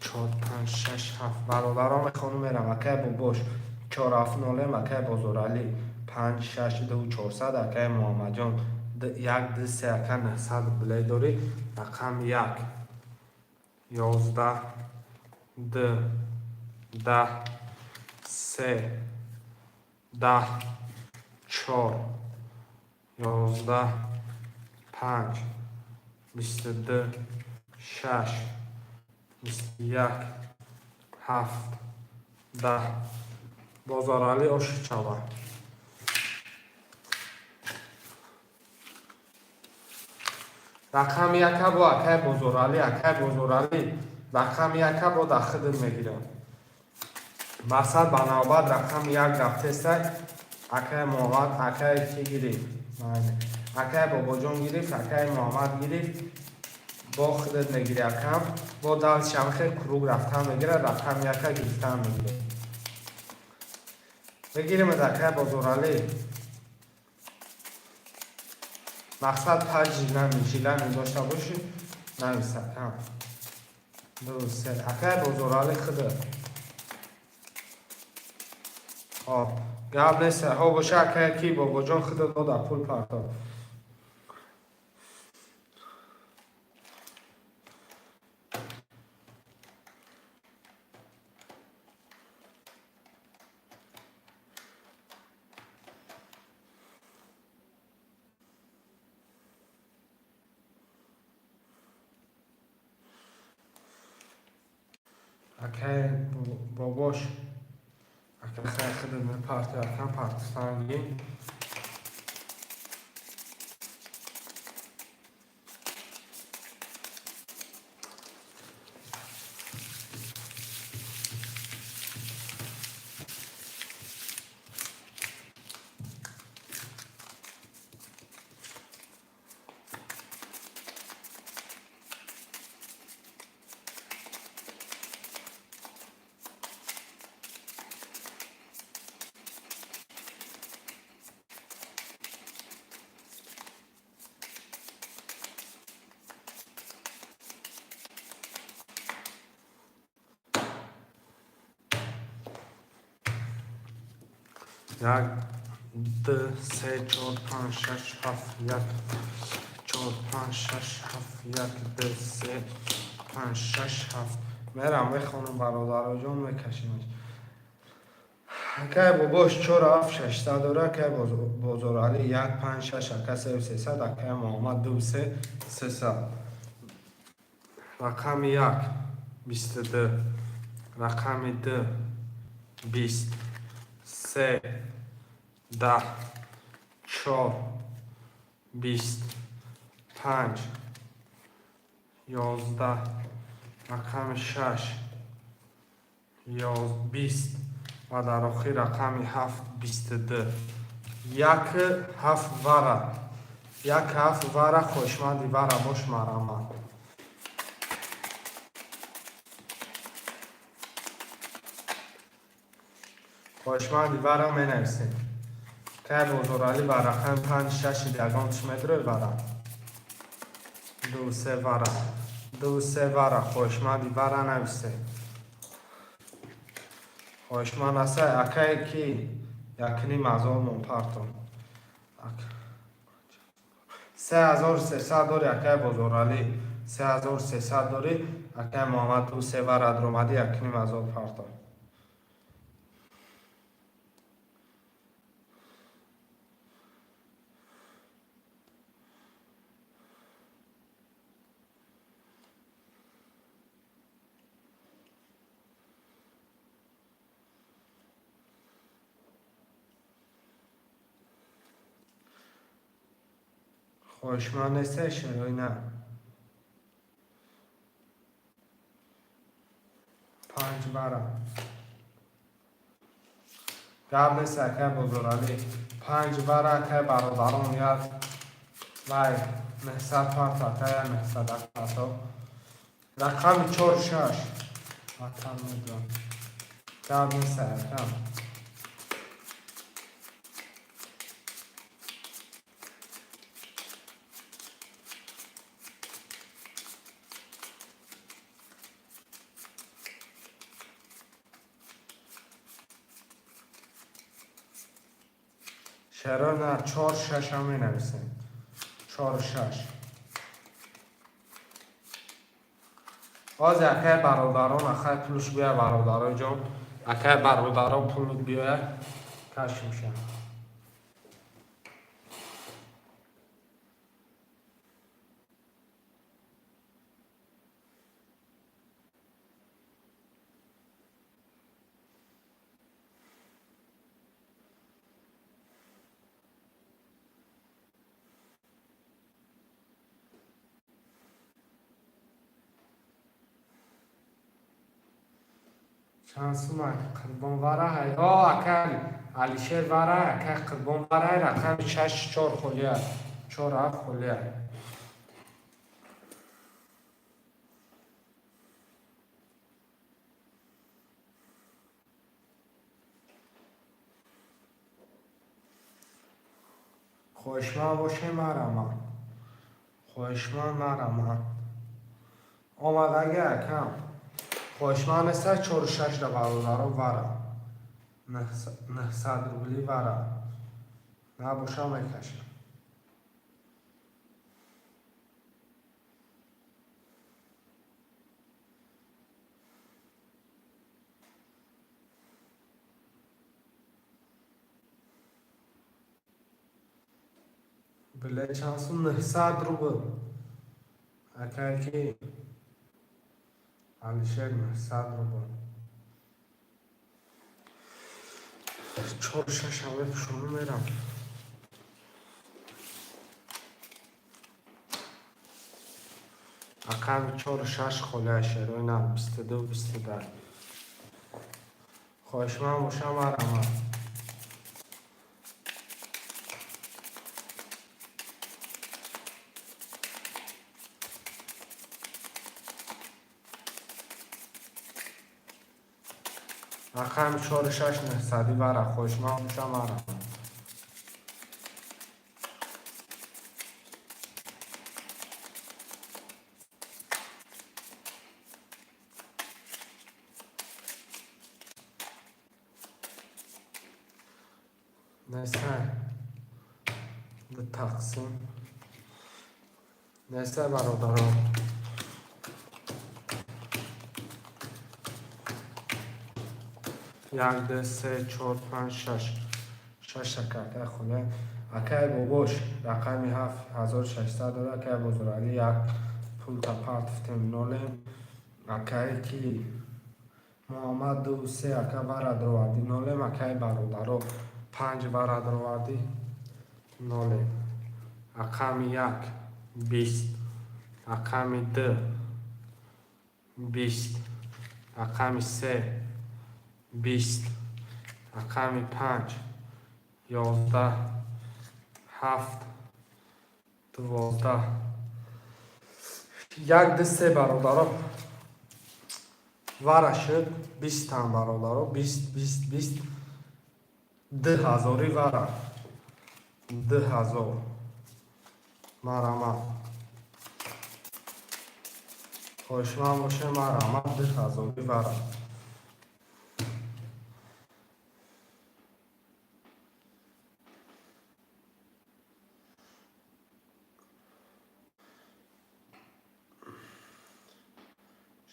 чор, панҷ, шаш, ҳафт. Бародарон, мехонум, мерам. Акай Бобош, чор, ҳафт, нолем. Акай Бозоралӣ, панҷ, шаш, ду, 400. Акай Муҳаммадҷон, як, ду, се, ака, 900 рублей дорӣ. Рақам як, 11, ду, 10, се, 10, чор, 11, панҷ, 22, шаш, 21, ҳафт, 10. Бозоралӣ, оши чава. Рақами яка бо акай Бозоралӣ. Акай Бозоралӣ, рақами яка бо дар хидм мегирам. Мақсад, ба навбат рақами як рафтестай. Акай Муҳаммад, акай ки гирифт? Акай Бобоҷон гирифт, акай Муҳаммад гирифт. Бо худат мегири, акам. Бо далшамхе круг рафтан мегирад, рақами яка гирифтан мегирад. Бигиримад, акай Бозоралӣ. Мақсад, панҷ жилани дошта бошӣ, навис, акам. Ду, се, акай Бозоралӣ, худа. Хоб, гап нест, ҳо боша, акай ки Бобоҷон худа дода пул партоб. Акай Бобош, ака, хай, худа мепарти, акам, партистанги. Як, ду, се, чор, панҷ, шаш, ҳафт, як, чор, панҷ, шаш, ҳафт, як, ду, се, панҷ, шаш, ҳафт. Мерам, мехонам, бародароҷон, мекашимаш. Акай бобош чор, ҳафт, шашсад дора, акай Бозоралӣ як, панҷ, шаш, ака сеу сесад, акай Муҳаммад ду, се, сесад. Рақами як 22, рақами ду 20, се 10, чор 20, панҷ 11, рақами шаш 20 ва дар охир рақами ҳафт 22. Як ҳафт вара, як ҳафт вара. Хоҳишманди вара бош, марҳамат. Хоҳишманди вара менависем. Кай Бозоралӣ ба рақами панҷ шаши ягон чӣ медрои вара? Ду се вара, ду се вара. Хоҳишманди вара нависе. Хоҳишманд аста, акае ки якним ҳазор мон партон. 3300 дори, акай Бозоралӣ, 3300 дори. Акай Муҳаммад, ду се вара даромадӣ, якним ҳазор партон. Хоҳишманд несте, шерои на? Панҷ бара. Гап нест, акай Бозоралӣ, панҷ бара. Акай бародарон, як вай 900 парто, акай, я 900 парто. Рақами чор шаш ватан медонам. Гап нест, акам. Чаро на, чор шашам менависем. Чор шаш. Ҳозир, акай бародарон, акай пулш биёя, бародароҷон, акай бародарон, пул биёя, кашмша. Чанд сума, Қурбон, вара? О, акай Алишер, вара, акай Қурбон, вара. Рақами шаш чор холия, чор ҳафт холия. Хоҳишманд боше, марҳамат. Хоҳишманд, марҳамат. Омадаги, акам. Хоҳишманд неста? Чору шашда, бародаро, вара. 900 рубли вара. Набоша, мекашам. Биле чанд сум? 900 рубл. Акайки Алишер, 900 рубл. Чору шаш мепӯшонам, мерам. Рақами чору шаш холия, шерои на, 22, 22. Хоҳишманд бошам, марҳамат. Рақами чору шаш нӯҳсадӣ вара. Хоҳишманд бошам, марҳамат. Несай ду тақсим несай, бародаро. Як, ду, се, чор, панҷ, шаш, шашта картаи хона. Акай бобош рақами 7600 дора. Акай Бозоралӣ, як пулта партифтем, нолем. Акае ки Муҳаммад, ду, се, ака вара даровардӣ, нолем. Акай бародаро, панҷ вара даровардӣ, нолем. Рақами як 20, рақами ду 20, рақами се 20, рақами панҷ 11, ҳафт 12. Як, ду, се, бародаро, вара шуд 20-тан, бародаро, 20, 20, 20, 2000-и вара, 2000. Марама, хоҳишманд боше, марама, 2000-и вара.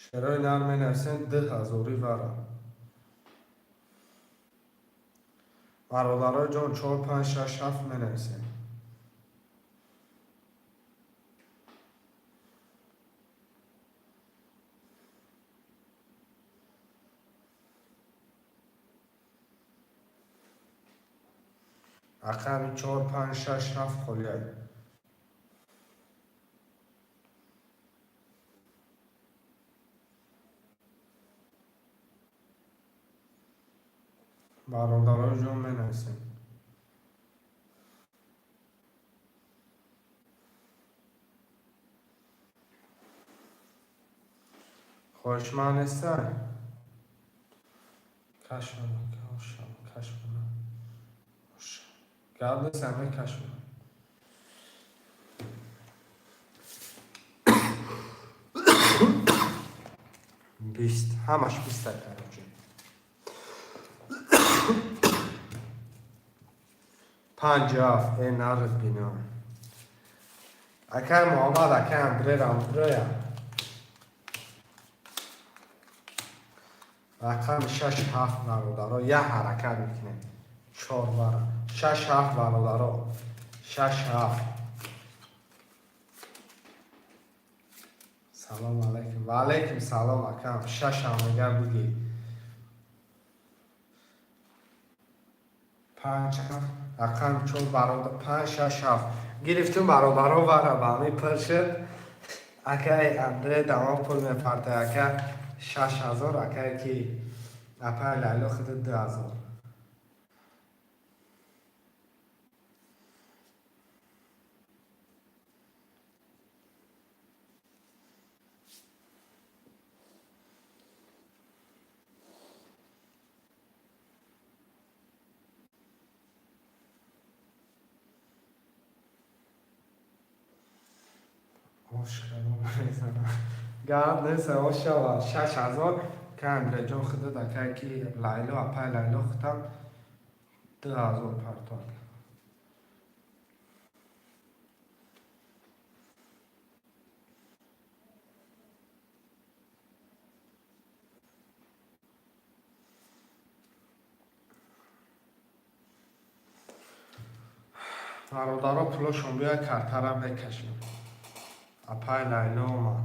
Шерои нар менависем, 2000-и вара. Бародарои ҷон, чор, панҷ, шаш, ҳафт менависем. Рақами чор, панҷ, шаш, ҳафт холиай. Бародарои ҷон, менависем. Хоҳишманд нестай? Кашмона, кашмона, гап нест, аме кашмона. 20, ҳамаш 20-та, короче. Панҷ, ҳафт, э, нарид бино. Акай Муҳаммад, акай Андре Рамдроя. Рақами шаш, ҳафт, бародаро, як ҳаракат мекунем. Чор вара. Шаш, ҳафт, бародаро. Шаш, ҳафт. Салом алайкум. Ва алайкум салом, акам. Шаш ҳам мегар буги. Панҷ, ҳафт, рақами чор, бародар, панҷ, шаш, ҳафт. Гирифтум, бародаро, вара ба ҳамин пур шуд. Акай Андре дамон пул мепарта, ака 6000, акай ки апай Лайло худ 2000. Ош кардам, мезанам. Гап нест, ошава, 6000 ка Андреҷон худат, акай ки Лайло, апай Лайло худам 2000 партод. Бародаро, пулошон биёй, картара мекашем. Апай Лайло омад.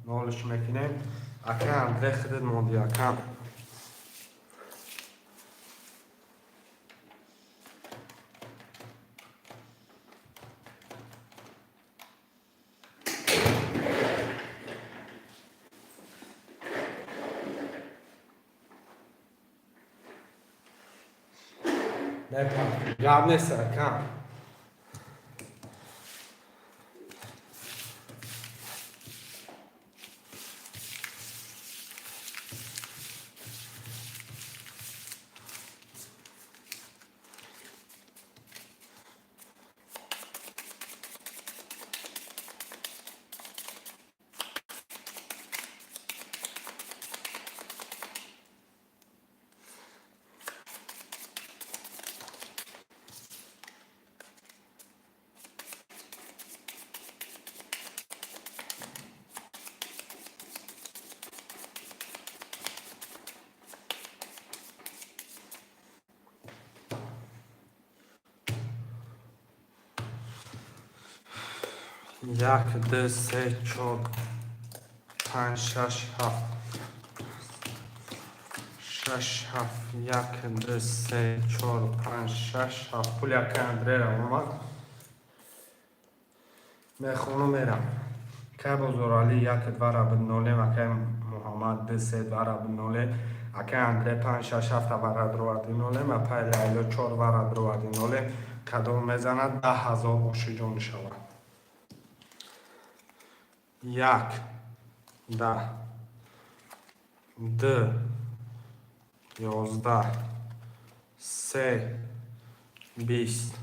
Нолиш мекунем. Ака Андре, худат монди, акам. Мепартем. Гап нест, акам. Як, ду, се, чор, панҷ, шаш, ҳафт, шаш, ҳафт, як, ду, се, чор, панҷ, шаш, ҳафт. Пули акай Андреро омад. Мехону мерам. Акай Бозоралӣ як, двара нолем, акай Муҳаммад ду, се, двара нолем, акай Андре панҷ, шаш, ҳафта вара дроварди нолем, апай Лайло чор вара дроварди нолем. Кадом мезанад, 10 000 ошиҷон шавад. Як, 10, ду, 11, се, 20,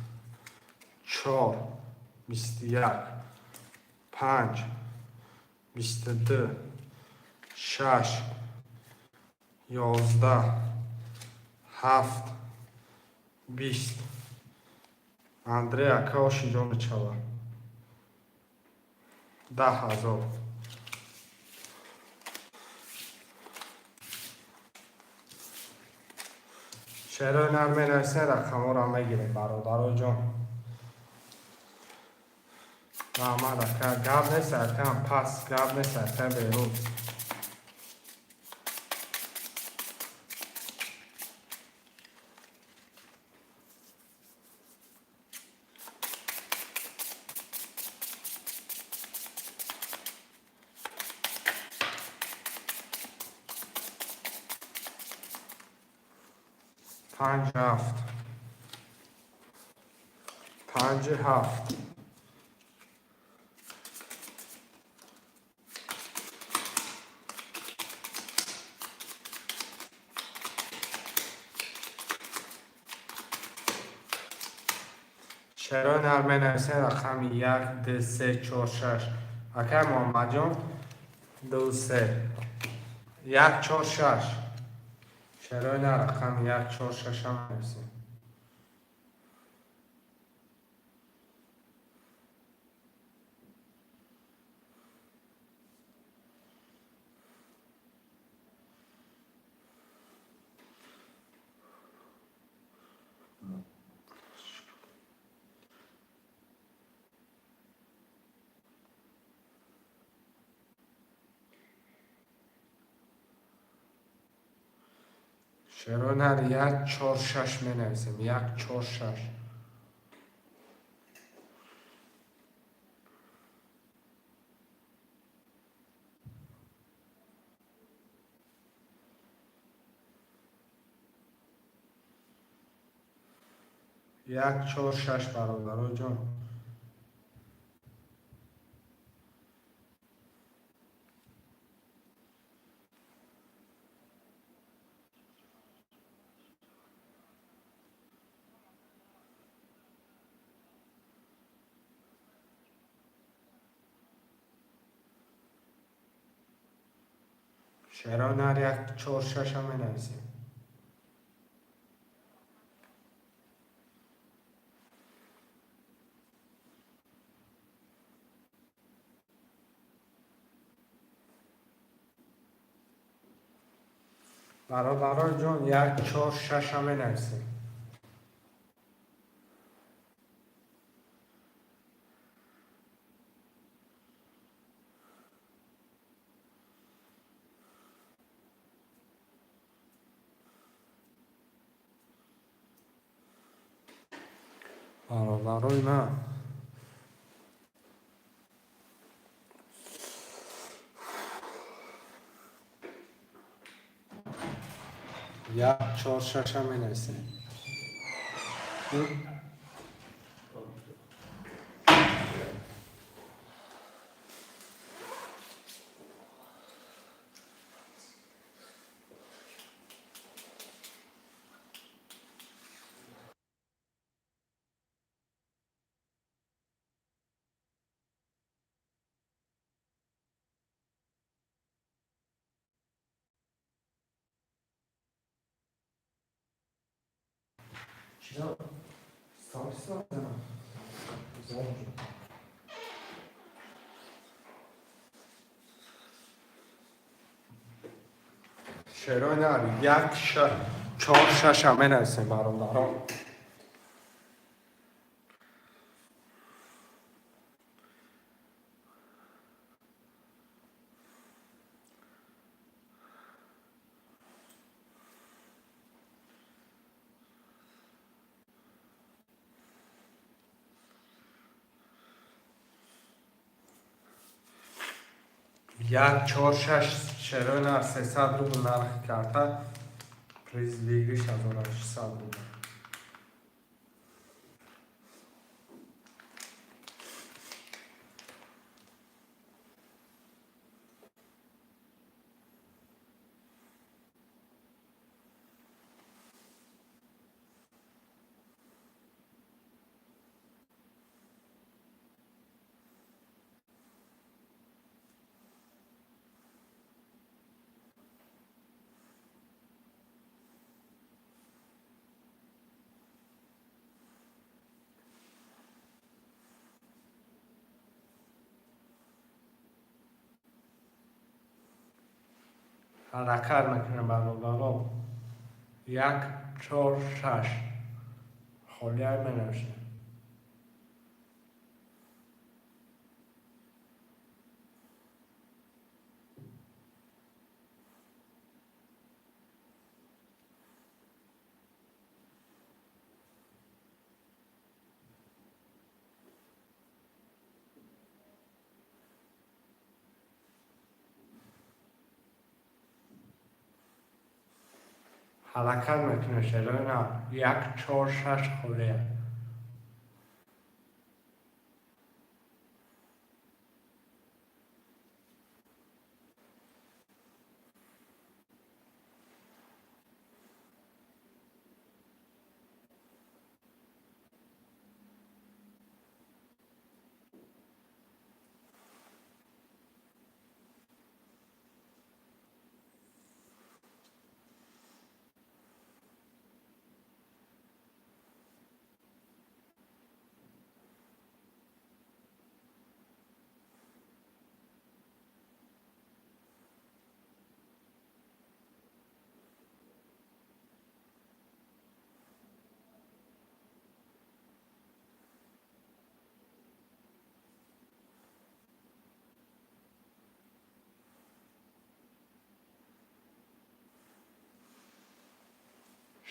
чор, 21, панҷ, 22, шаш, 11, ҳафт, 20. Андрей ака ошиҷон мечавад. 10 000. Шерои нар менависем, рақамҳоро мегирем, бародароҷон. Раҳмат, ака, гап нест, акам пас, гап нест, ака берун. Панҷ, ҳафт, панҷ, ҳафт. Шерои нар менависем, рақами як, ду, се, чор, шаш. Акай Муҳаммадҷон, ду, се, як, чор, шаш. Шерои нар рақами як, чор, шашам менависем. Шерои нар як, чор, шаш менависем, як, чор, шаш. Як, чор, шаш, бародароҷон. Шерои нар як, чор, шашам менависем. Бародароҷон, як, чор, шашам менависем. Бародарои ман, як, чор, шашам менависем. Чида? Стол занам. Зонжо. Шерои нар як, чор, шашам менависем, бародарон. 1 4 6 шерои нар, 300 рубл нархи карта, приз выигрыш 1800 рубл. Ҳаракат мекунем, бародаро. 1 4 6 холия менависем. Ҳаракат мекунем, шерои нар. 1 4 6 холия.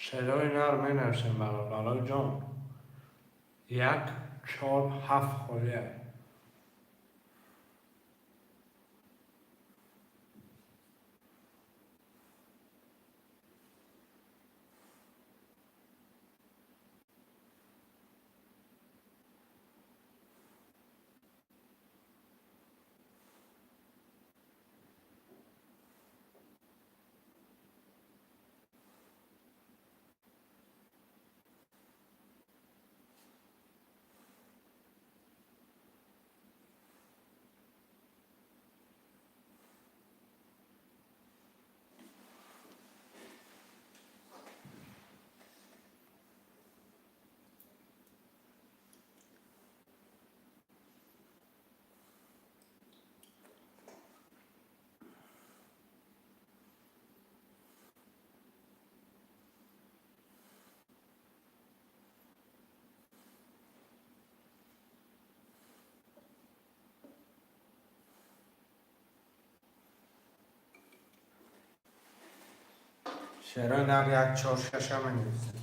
Шерои нар менависем, бародарои ҷон. 1 4 7 холия. Шерои нар 1 4 6 менависем.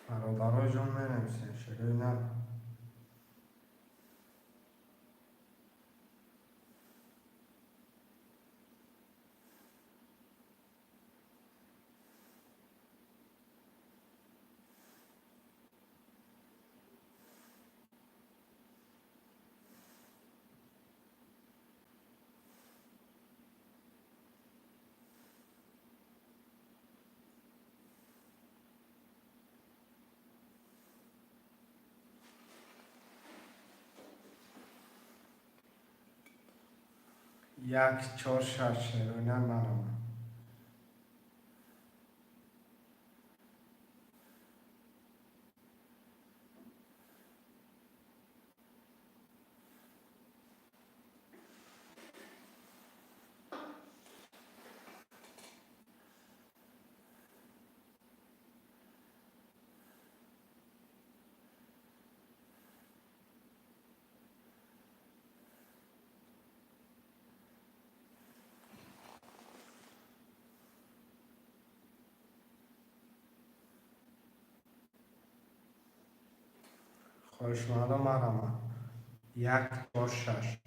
Бародарои ҷон, менависем шерои нар. 1 4 6 шерои нар наромад. Хоҳишмандо, марҳамат, 1, 4, 6.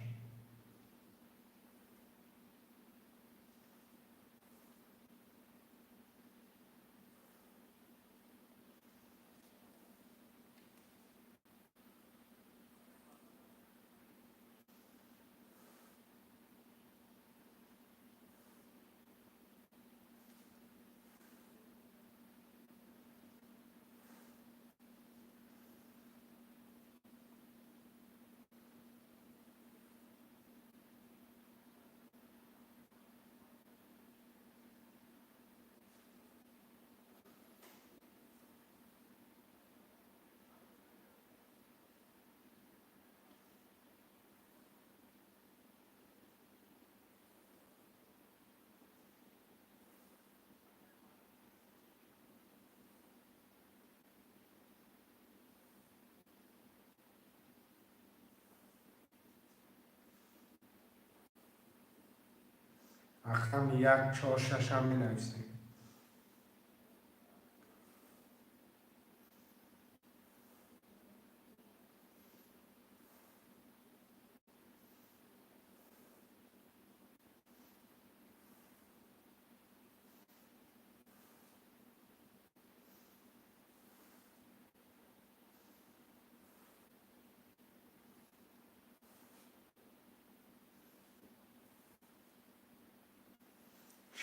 Рақами 1, 4, 6-ам менависем.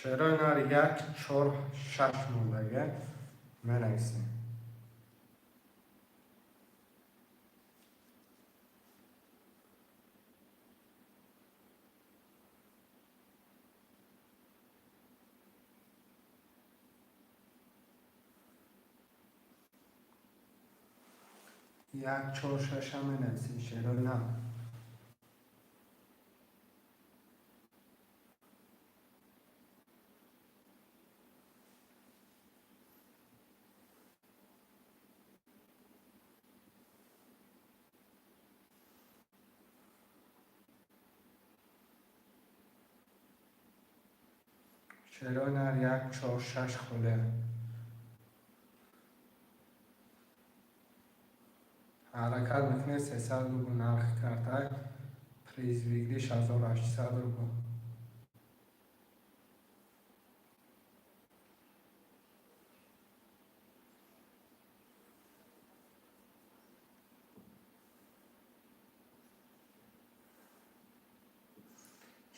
Шерои нар 1, 4, 6 мондага менависем. 1, 4, 6-ам менависем, шерои нар. Шерои нар 1, 4, 6 холе. Ҳаракат мекунед, 300 рубл нархи картай, приз выигрыш 1800 рубл.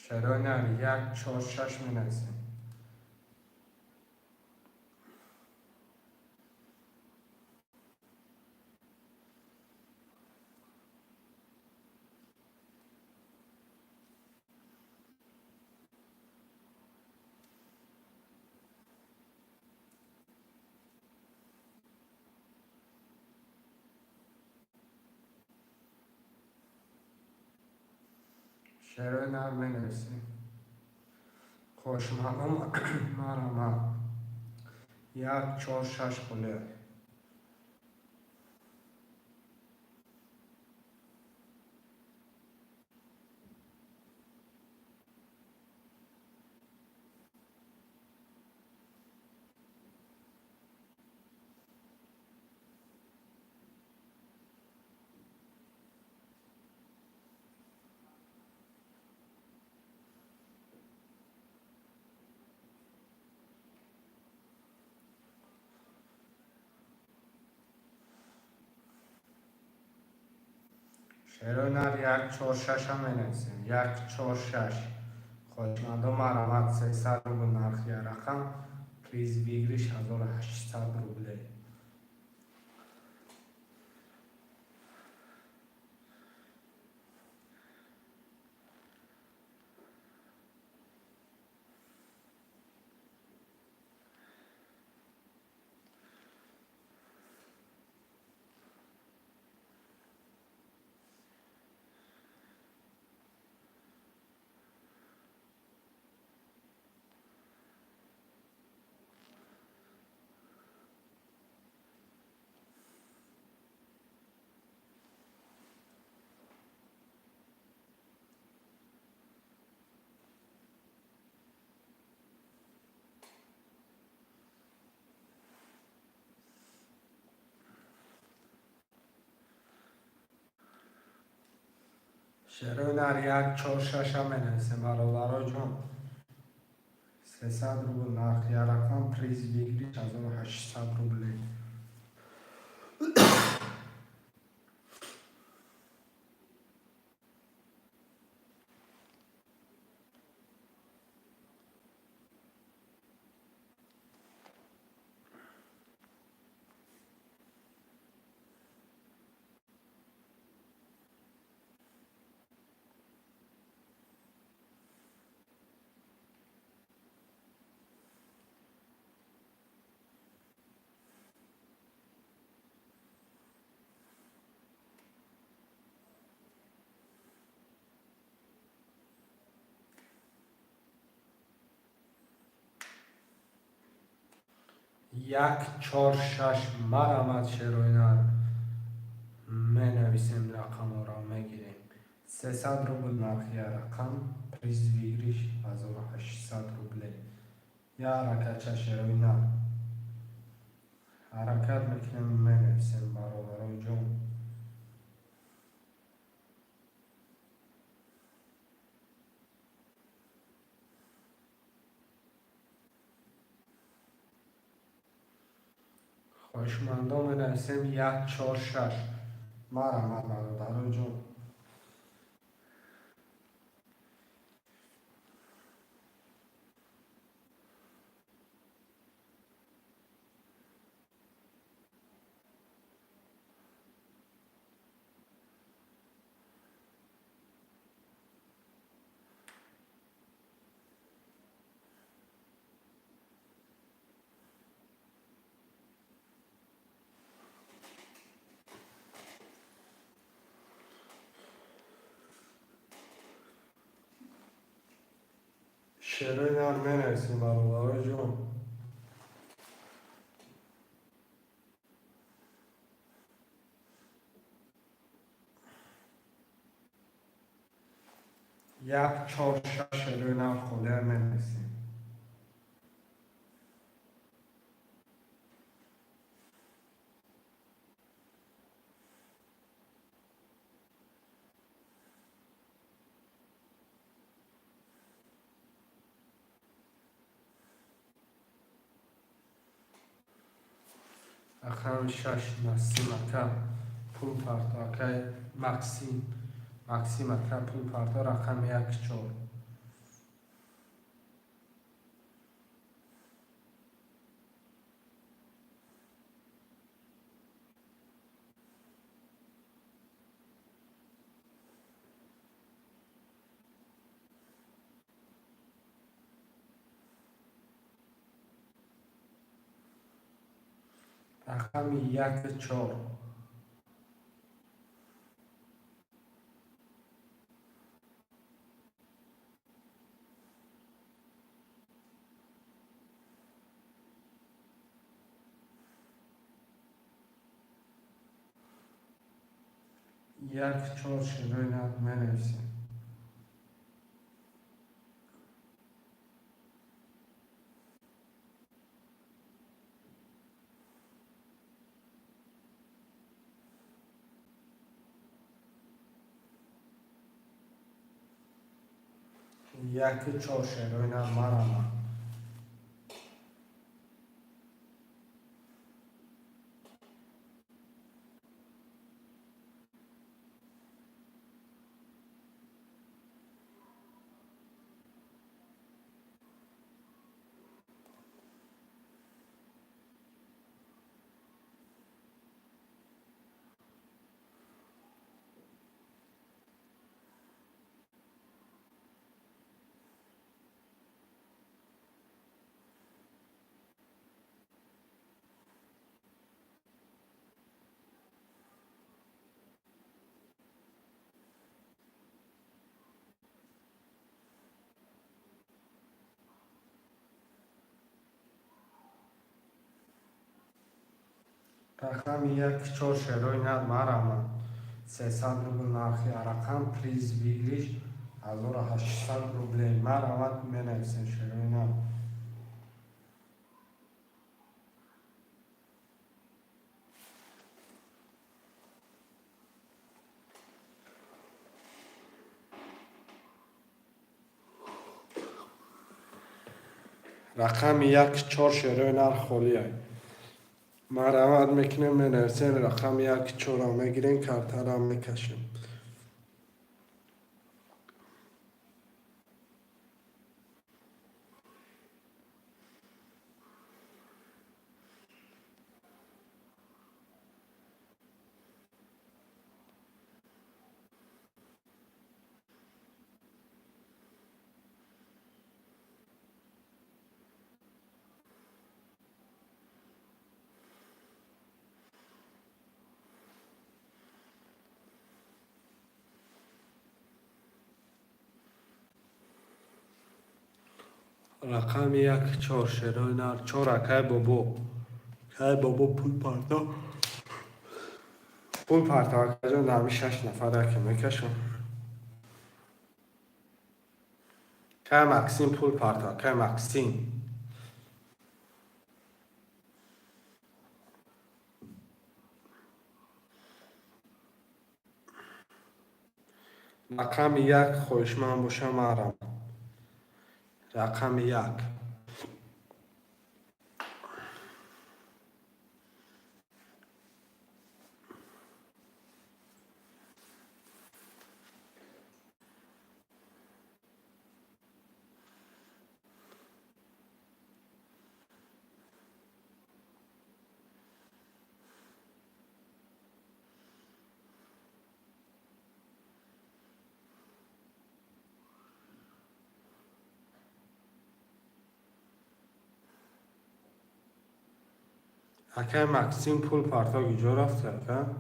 Шерои нар 1, 4, 6 менависем. Шерои нар менависем. Хоҳишмандон, марҳамат, 1, 4, 6 холе. Шерои нар 1, 4, 6-ам менависем. 1, 4, 6. Хоҳишмандон, марҳамат, 300 рубл нархи рақам, приз выигрыш 1800 рублей. Шерои нар 1, 4, 6-а менависем, бародаро ҷон. 300 рубл нархи як рақам, приз выигрыш 1800 рублей. 1, 4, 6, марҳамат, шерои нар, менависем, рақамҳоро мегирем. 300 рубл нархи як рақам, приз выигрыш 1800 рублей. Як ҳаракатча, шерои нар, ҳаракат мекунем, менависем, бародарои ҷон. Хоҳишмандон, менависем 1, 4, 6. Марҳамат, бародарои ҷон. Шерои нар менависем, бародарои ҷон. 1, 4, 6, шерои нар, холия менависем. Рақами 6, Насим ака пул парто, акай Максим, Максим ака пул парто, рақами 1, 4. Рақами 1, 4. 1, 4, шерои нар менависем. 1, 4, шерои нар, марҳамат. Рақами 1, 4, шерои нар, марҳамат. 300 рубл нархи рақам, приз выигрыш 1800 рублей. Марҳамат, менависем, шерои нар. Рақами як чор шерои нар холиай. Марҳамат мекунем, менависем рақами як чорро мегирем, картаро мекашем. Рақами як чор шерои нар чор. Акай бобо, акай бобо, пул парто, пул парто, акаҷон. Ҳами шаш нафар яке мекашам. Кай Максим, пул парто, акай Максим. Рақами як хоҳишманд боша, марам рақами як. Акай Максим, пул парто, куҷо рафти, ака?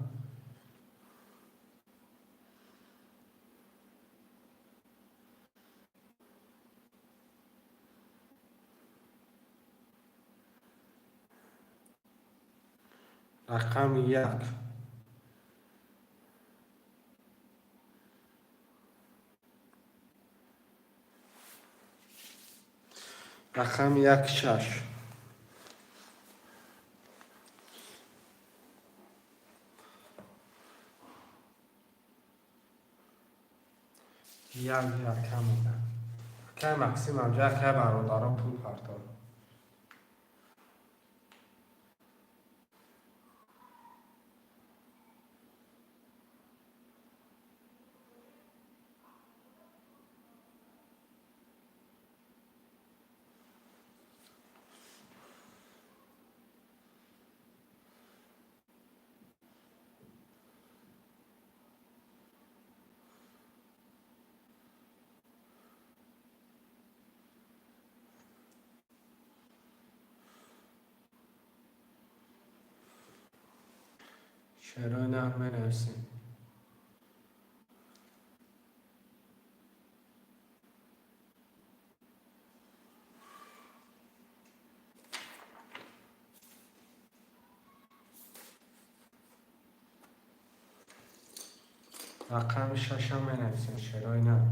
Рақами як. Рақами як шаш. Як як камеда. Акай Максим амҷа, акай бародарон, пул партор. Шерои нар менависем. Рақами шашам менависем, шерои нар.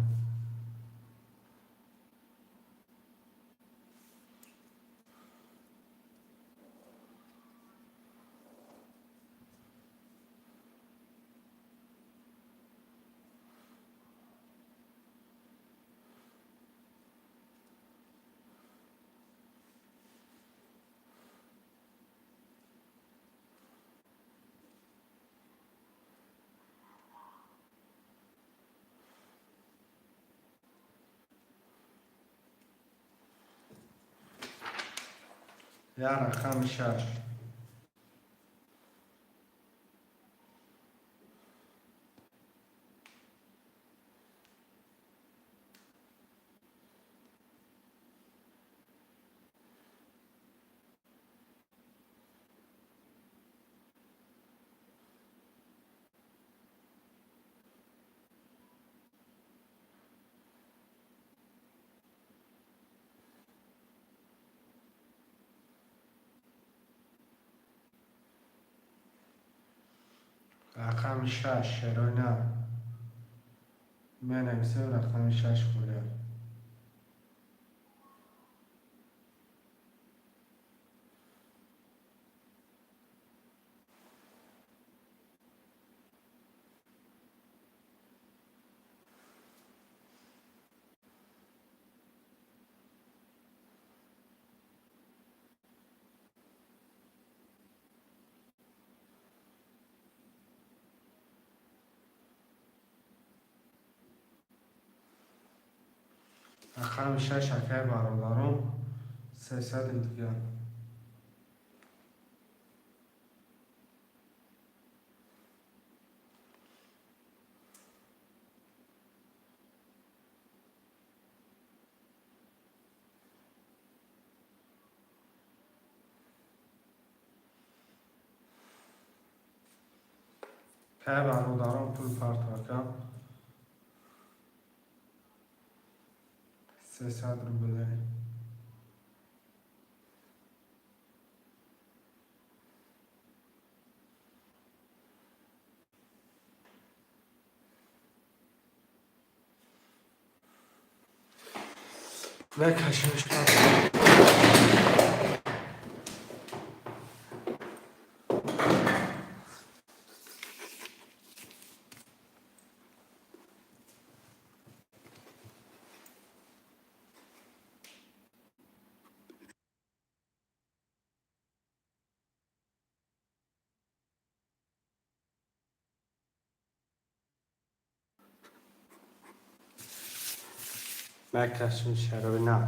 Як рақами шаш. Рақами шаш, шерои нар менависем. Рақами шаш хӯря. Рақами шаш, акай бародарон, 300 дигар. Кай бародарон, пул партока, 300 рублей. Мекашимш. Мекашим шарои нар.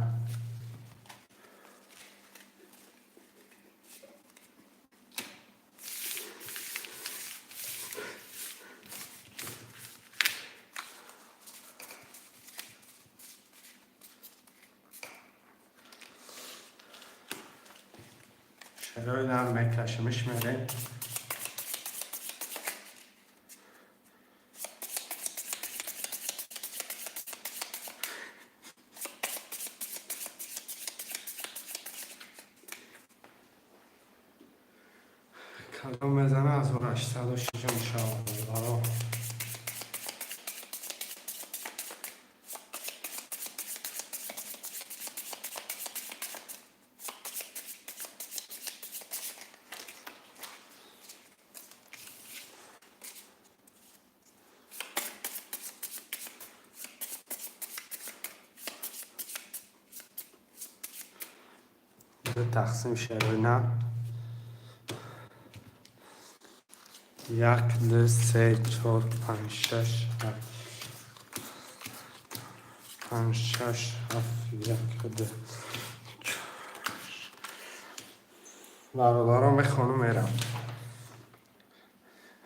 Шарои нар мекашимиш, мерем. Кадом мезана, 1806 мешавад, бародарон. Ду тақсим шерои нар: як, ду, се, чор, панҷ, шаш, ҳафт, панҷ, шаш, ҳафт, як, ду. Бародарон, мехонум, мерам.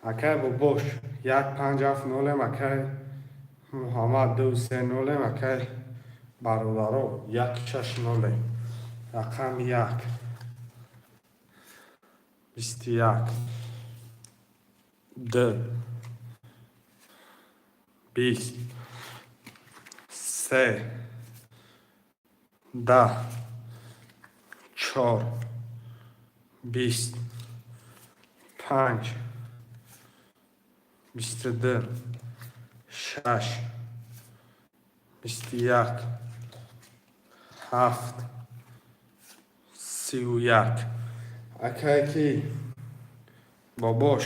Акай Бобош, 1570-ем. Акай Муҳаммад, 230-ем. Акай бародаро, 160-ем. Рақами як, 21, ду, 20, се, 10, чор, 20, панҷ, 22, шаш, 21, ҳафт, 31. Акае ки Бобош,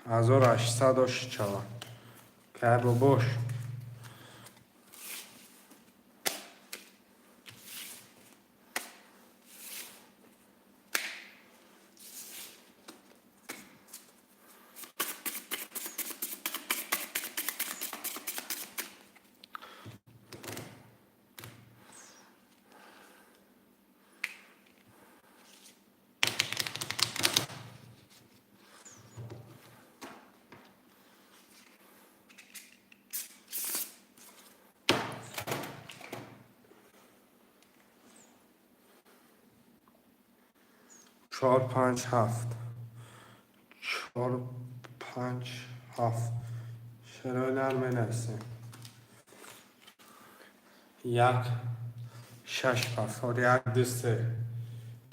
1800 оши шавад. Кай Бобош. Чор, панҷ, ҳафт, чор, панҷ, ҳафт. Шерои нар менависем. Як, шаш, ҳафт, як, ду, се,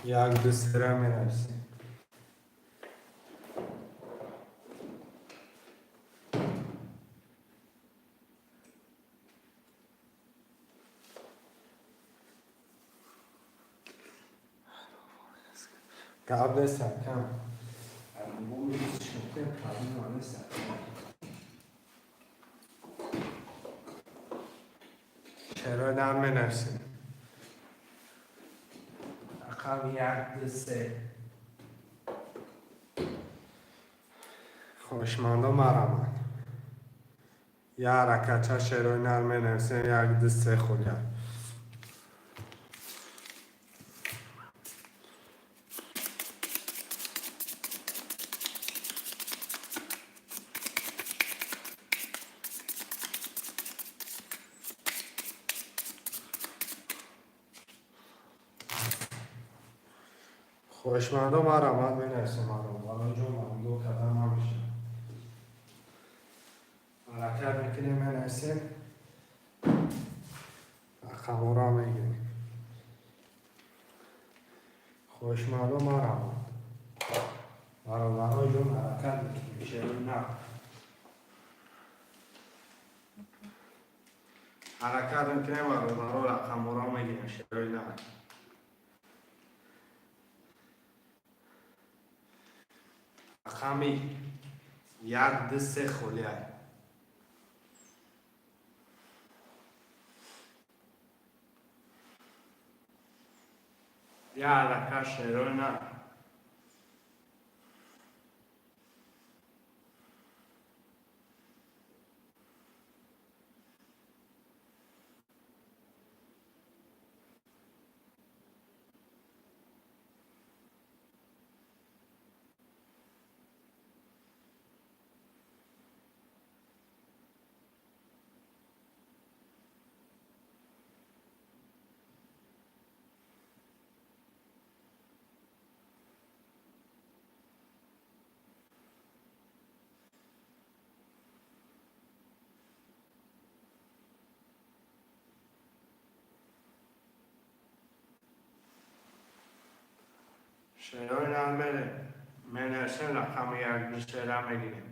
як, ду, сера менависем. Гап нест, акам. Проблема нест. Шерои нар менависем. Рақами як, ду, се. Хоҳишмандо, марамад. Я ҳаракатча, шерои нар, менависем: як, ду, се, холия. Хоҳишмандо, марҳамат, менависем. Бародароҷон, мамнун кардан намешавад. Ҳаракат мекунем, менависем, рақамҳоро мегирем. Хоҳишмандо, марҳамат, бародароҷон, ҳаракат мекунем. Шерои нар, ҳаракат мекунем, бародаро, рақамҳоро мегирем. Шерои нар, рақами як, ду, се, холия. Я ҳаракат, шерои нар. Шерои нар, мерем, менависем, рақами як, ду, сера мегирем.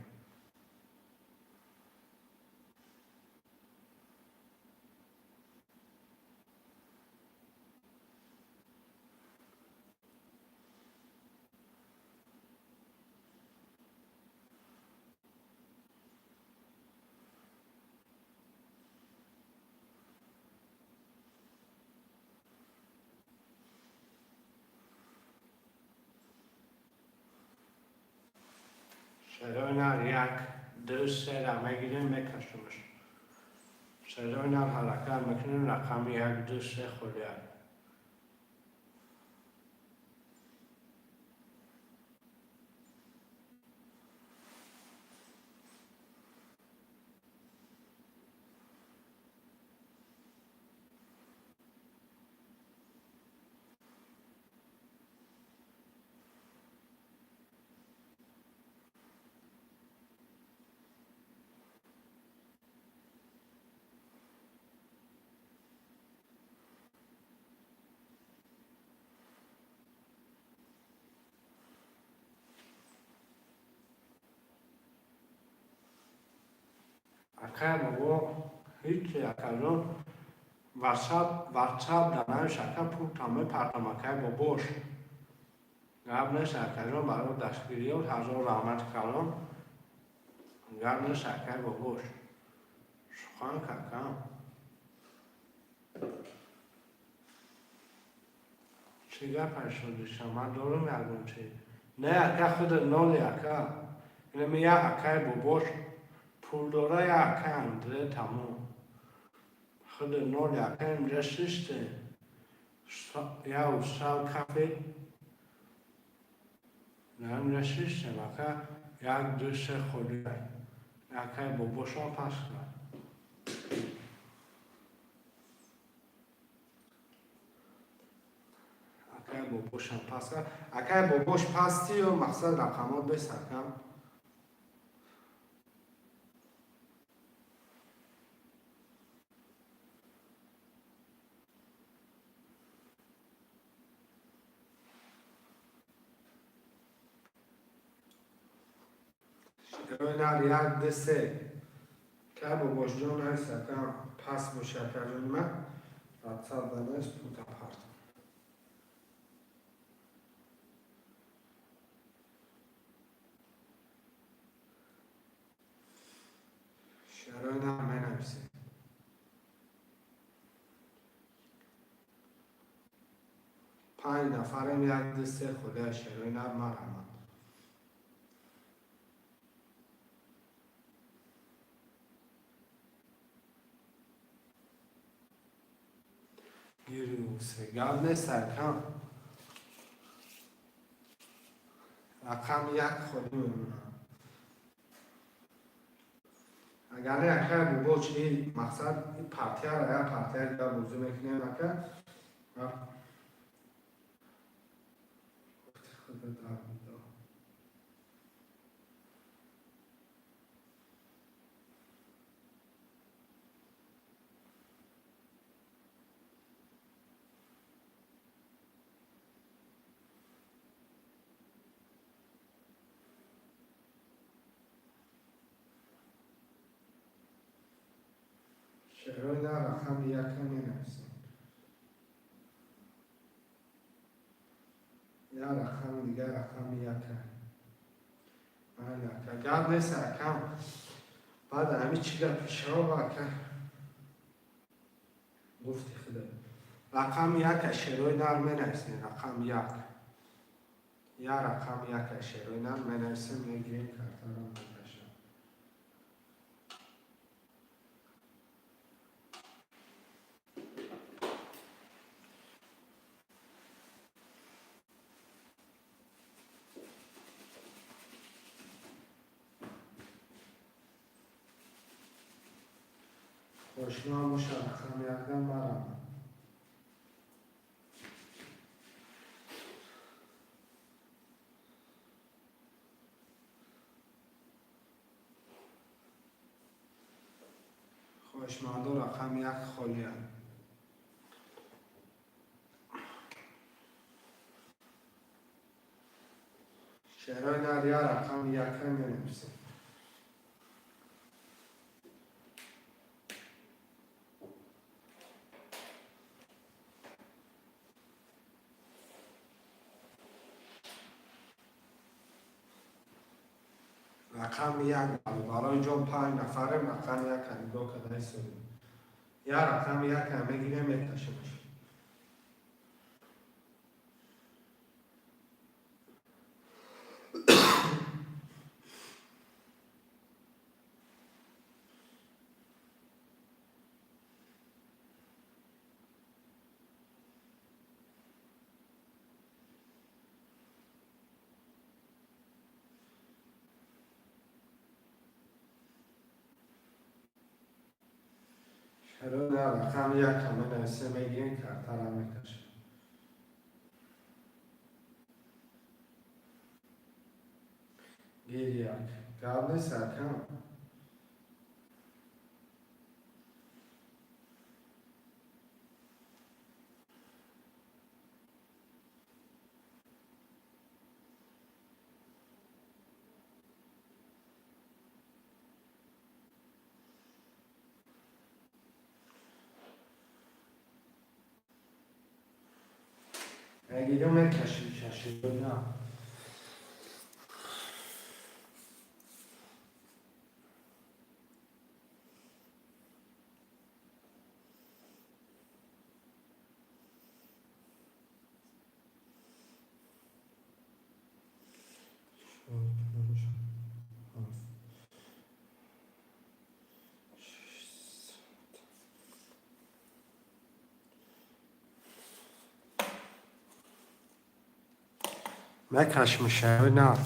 Шерои нар, як, ду, сера мегирем, мекашемш. Шерои нар, ҳаракат мекунем, рақами як, ду, се, холия. Акай бобо, ҳичи, акаҷон, ватсап дар ака, пултам мепартам, акай бобош. Гап нест, акаҷон, барои дастгириёт ҳазор раҳмати калон. Гап нест, акай бобош. Сухан какам. Чӣ гапа шудиша? Ман дорум ягон чи? Не, ака, худ ноли, ака. Инами як акай бобош пулдора, як акай Андре, тамом. Худ ноли, ака, инҷа шиште. Я устал кафе. Инҷа шиштем, ака, як, ду, се, холия. Акай бобошам пас кард. Акай бобошам пас кард. Акай бобош, пасти ё мақсад рақамот бес, акам. Нар, як, ду, се. Акай бобошҷон, нест, ака, пас боши, акаҷони ман. Ватсап данест, пулта партам. Шерои нар, менависем. Панҷ нафарем, як, ду, се, холия. Шерои нар, марҳамат. Гирюсе. Гап нест, акам. Рақами як холӣ мемонад. Агар не, ака, бобо, чи мақсад, партияро як партия дига бозӣ мекунем, ака. Худо дар видео. Шерои на рақами яка менависем. Я рақами дигар, рақами яка. Майли, ака. Гап нест, акам. Баъд ҳами чӣ гапи шава, ака? Гуфти худо. Рақами яка, шерои нар менависем. Рақами як. Я рақами яка, шерои нар менависем, мегирем, картаро мекашам. Хошно боша, рақами якдан марам. Хоҳишмандо, рақами як холиянд. Шерои нар я рақами яка менависем. Рақами як, барои ҷон, панҷ нафарем, рақами яка нигоҳ карда истодем. Я рақами яка мегирем, мекашемаш. Чаро на, рақами яка менависем, мегирем, картара мекашем. Гир як. Гап нест, акам. Мегирем, мекашем, шаширо на. Чор, панҷ, ҳафт, шаш, сад. Мекашем, шави на.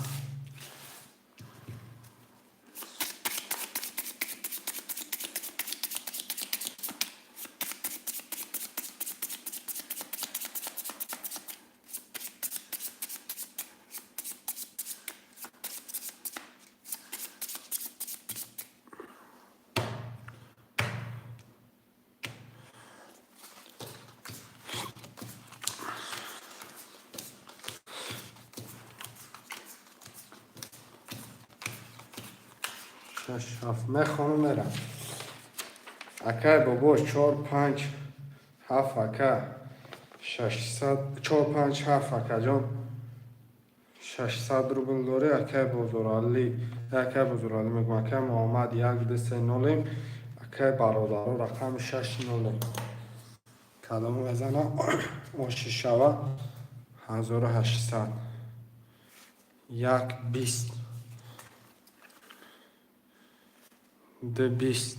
Шаш, ҳафт, мехонам, мерам. Акай бобо, чор, панҷ, ҳафт, ака, 600, чор, панҷ, ҳафт, акаҷон, 600 рубл дорӣ, акай Бозоралӣ, акай Бозоралӣ мегӯям, акай Муҳаммад, як, ду, се, нолем, акай бародаро, рақами шаш нолем. Кадому мезана, оши шава, 1800. Як, 20. Ду, 20.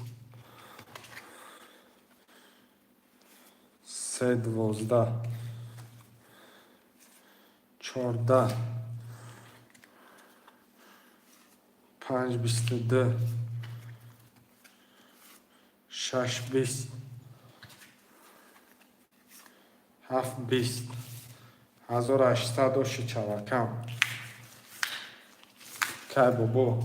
3,12, 14, 5,22, 6,20, 7,20, 1800 оши чавакам. Кай бобо.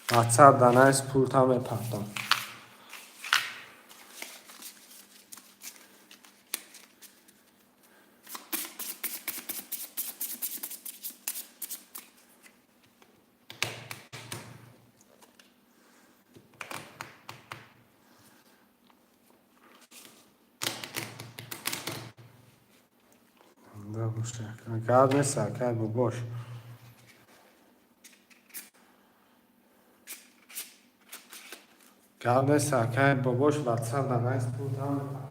Ватсап данайс, пулта мепартам. Гап нест, акай бобош. Гап нест, акай бобош, ватсап данайс, пулта мепартам.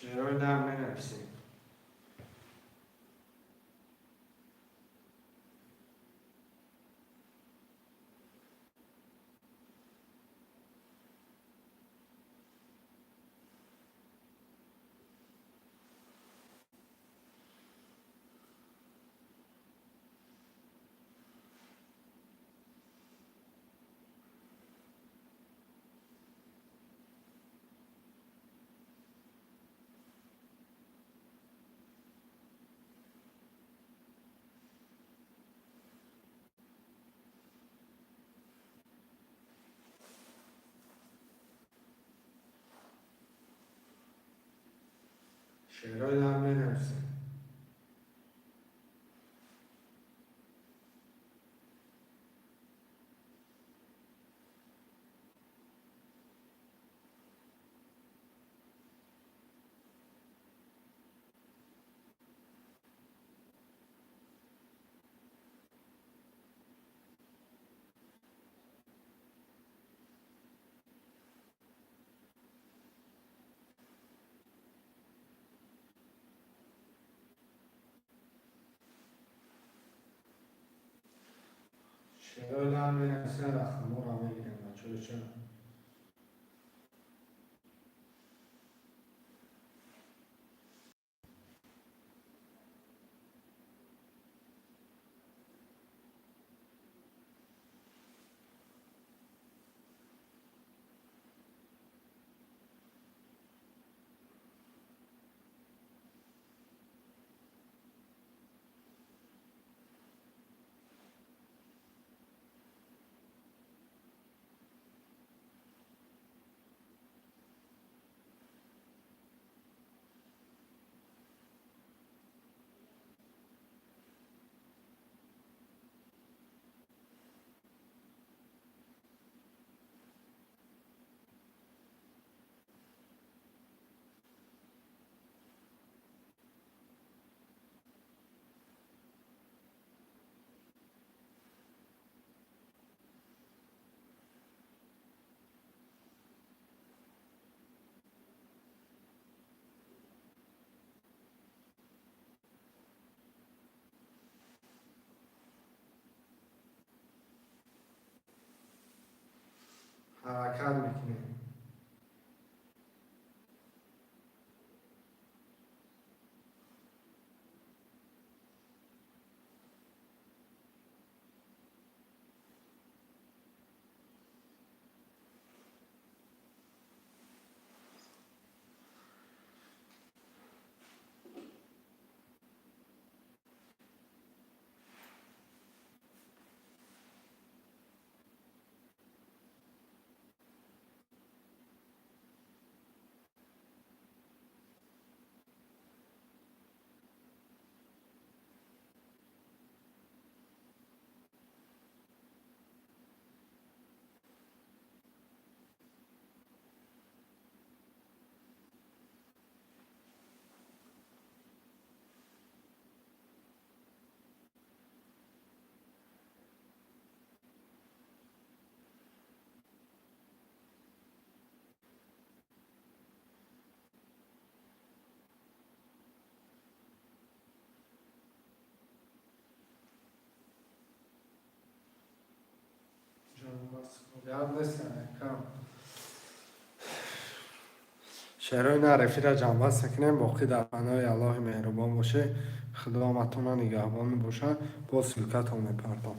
Шерои дар менависем. Шерои дар менависем. Шерои дар менависем, рақамҳоро мегирем, бачаҳо. Ҳаракат мекунем. Гап нест, кам. Шерои нар, эфира ҷамъбаст мекунем. Боқӣ дар паноҳи Аллоҳи меҳрубон боше. Худо ҳаматона нигаҳбон бошад. Боз ссылка тон мепартом.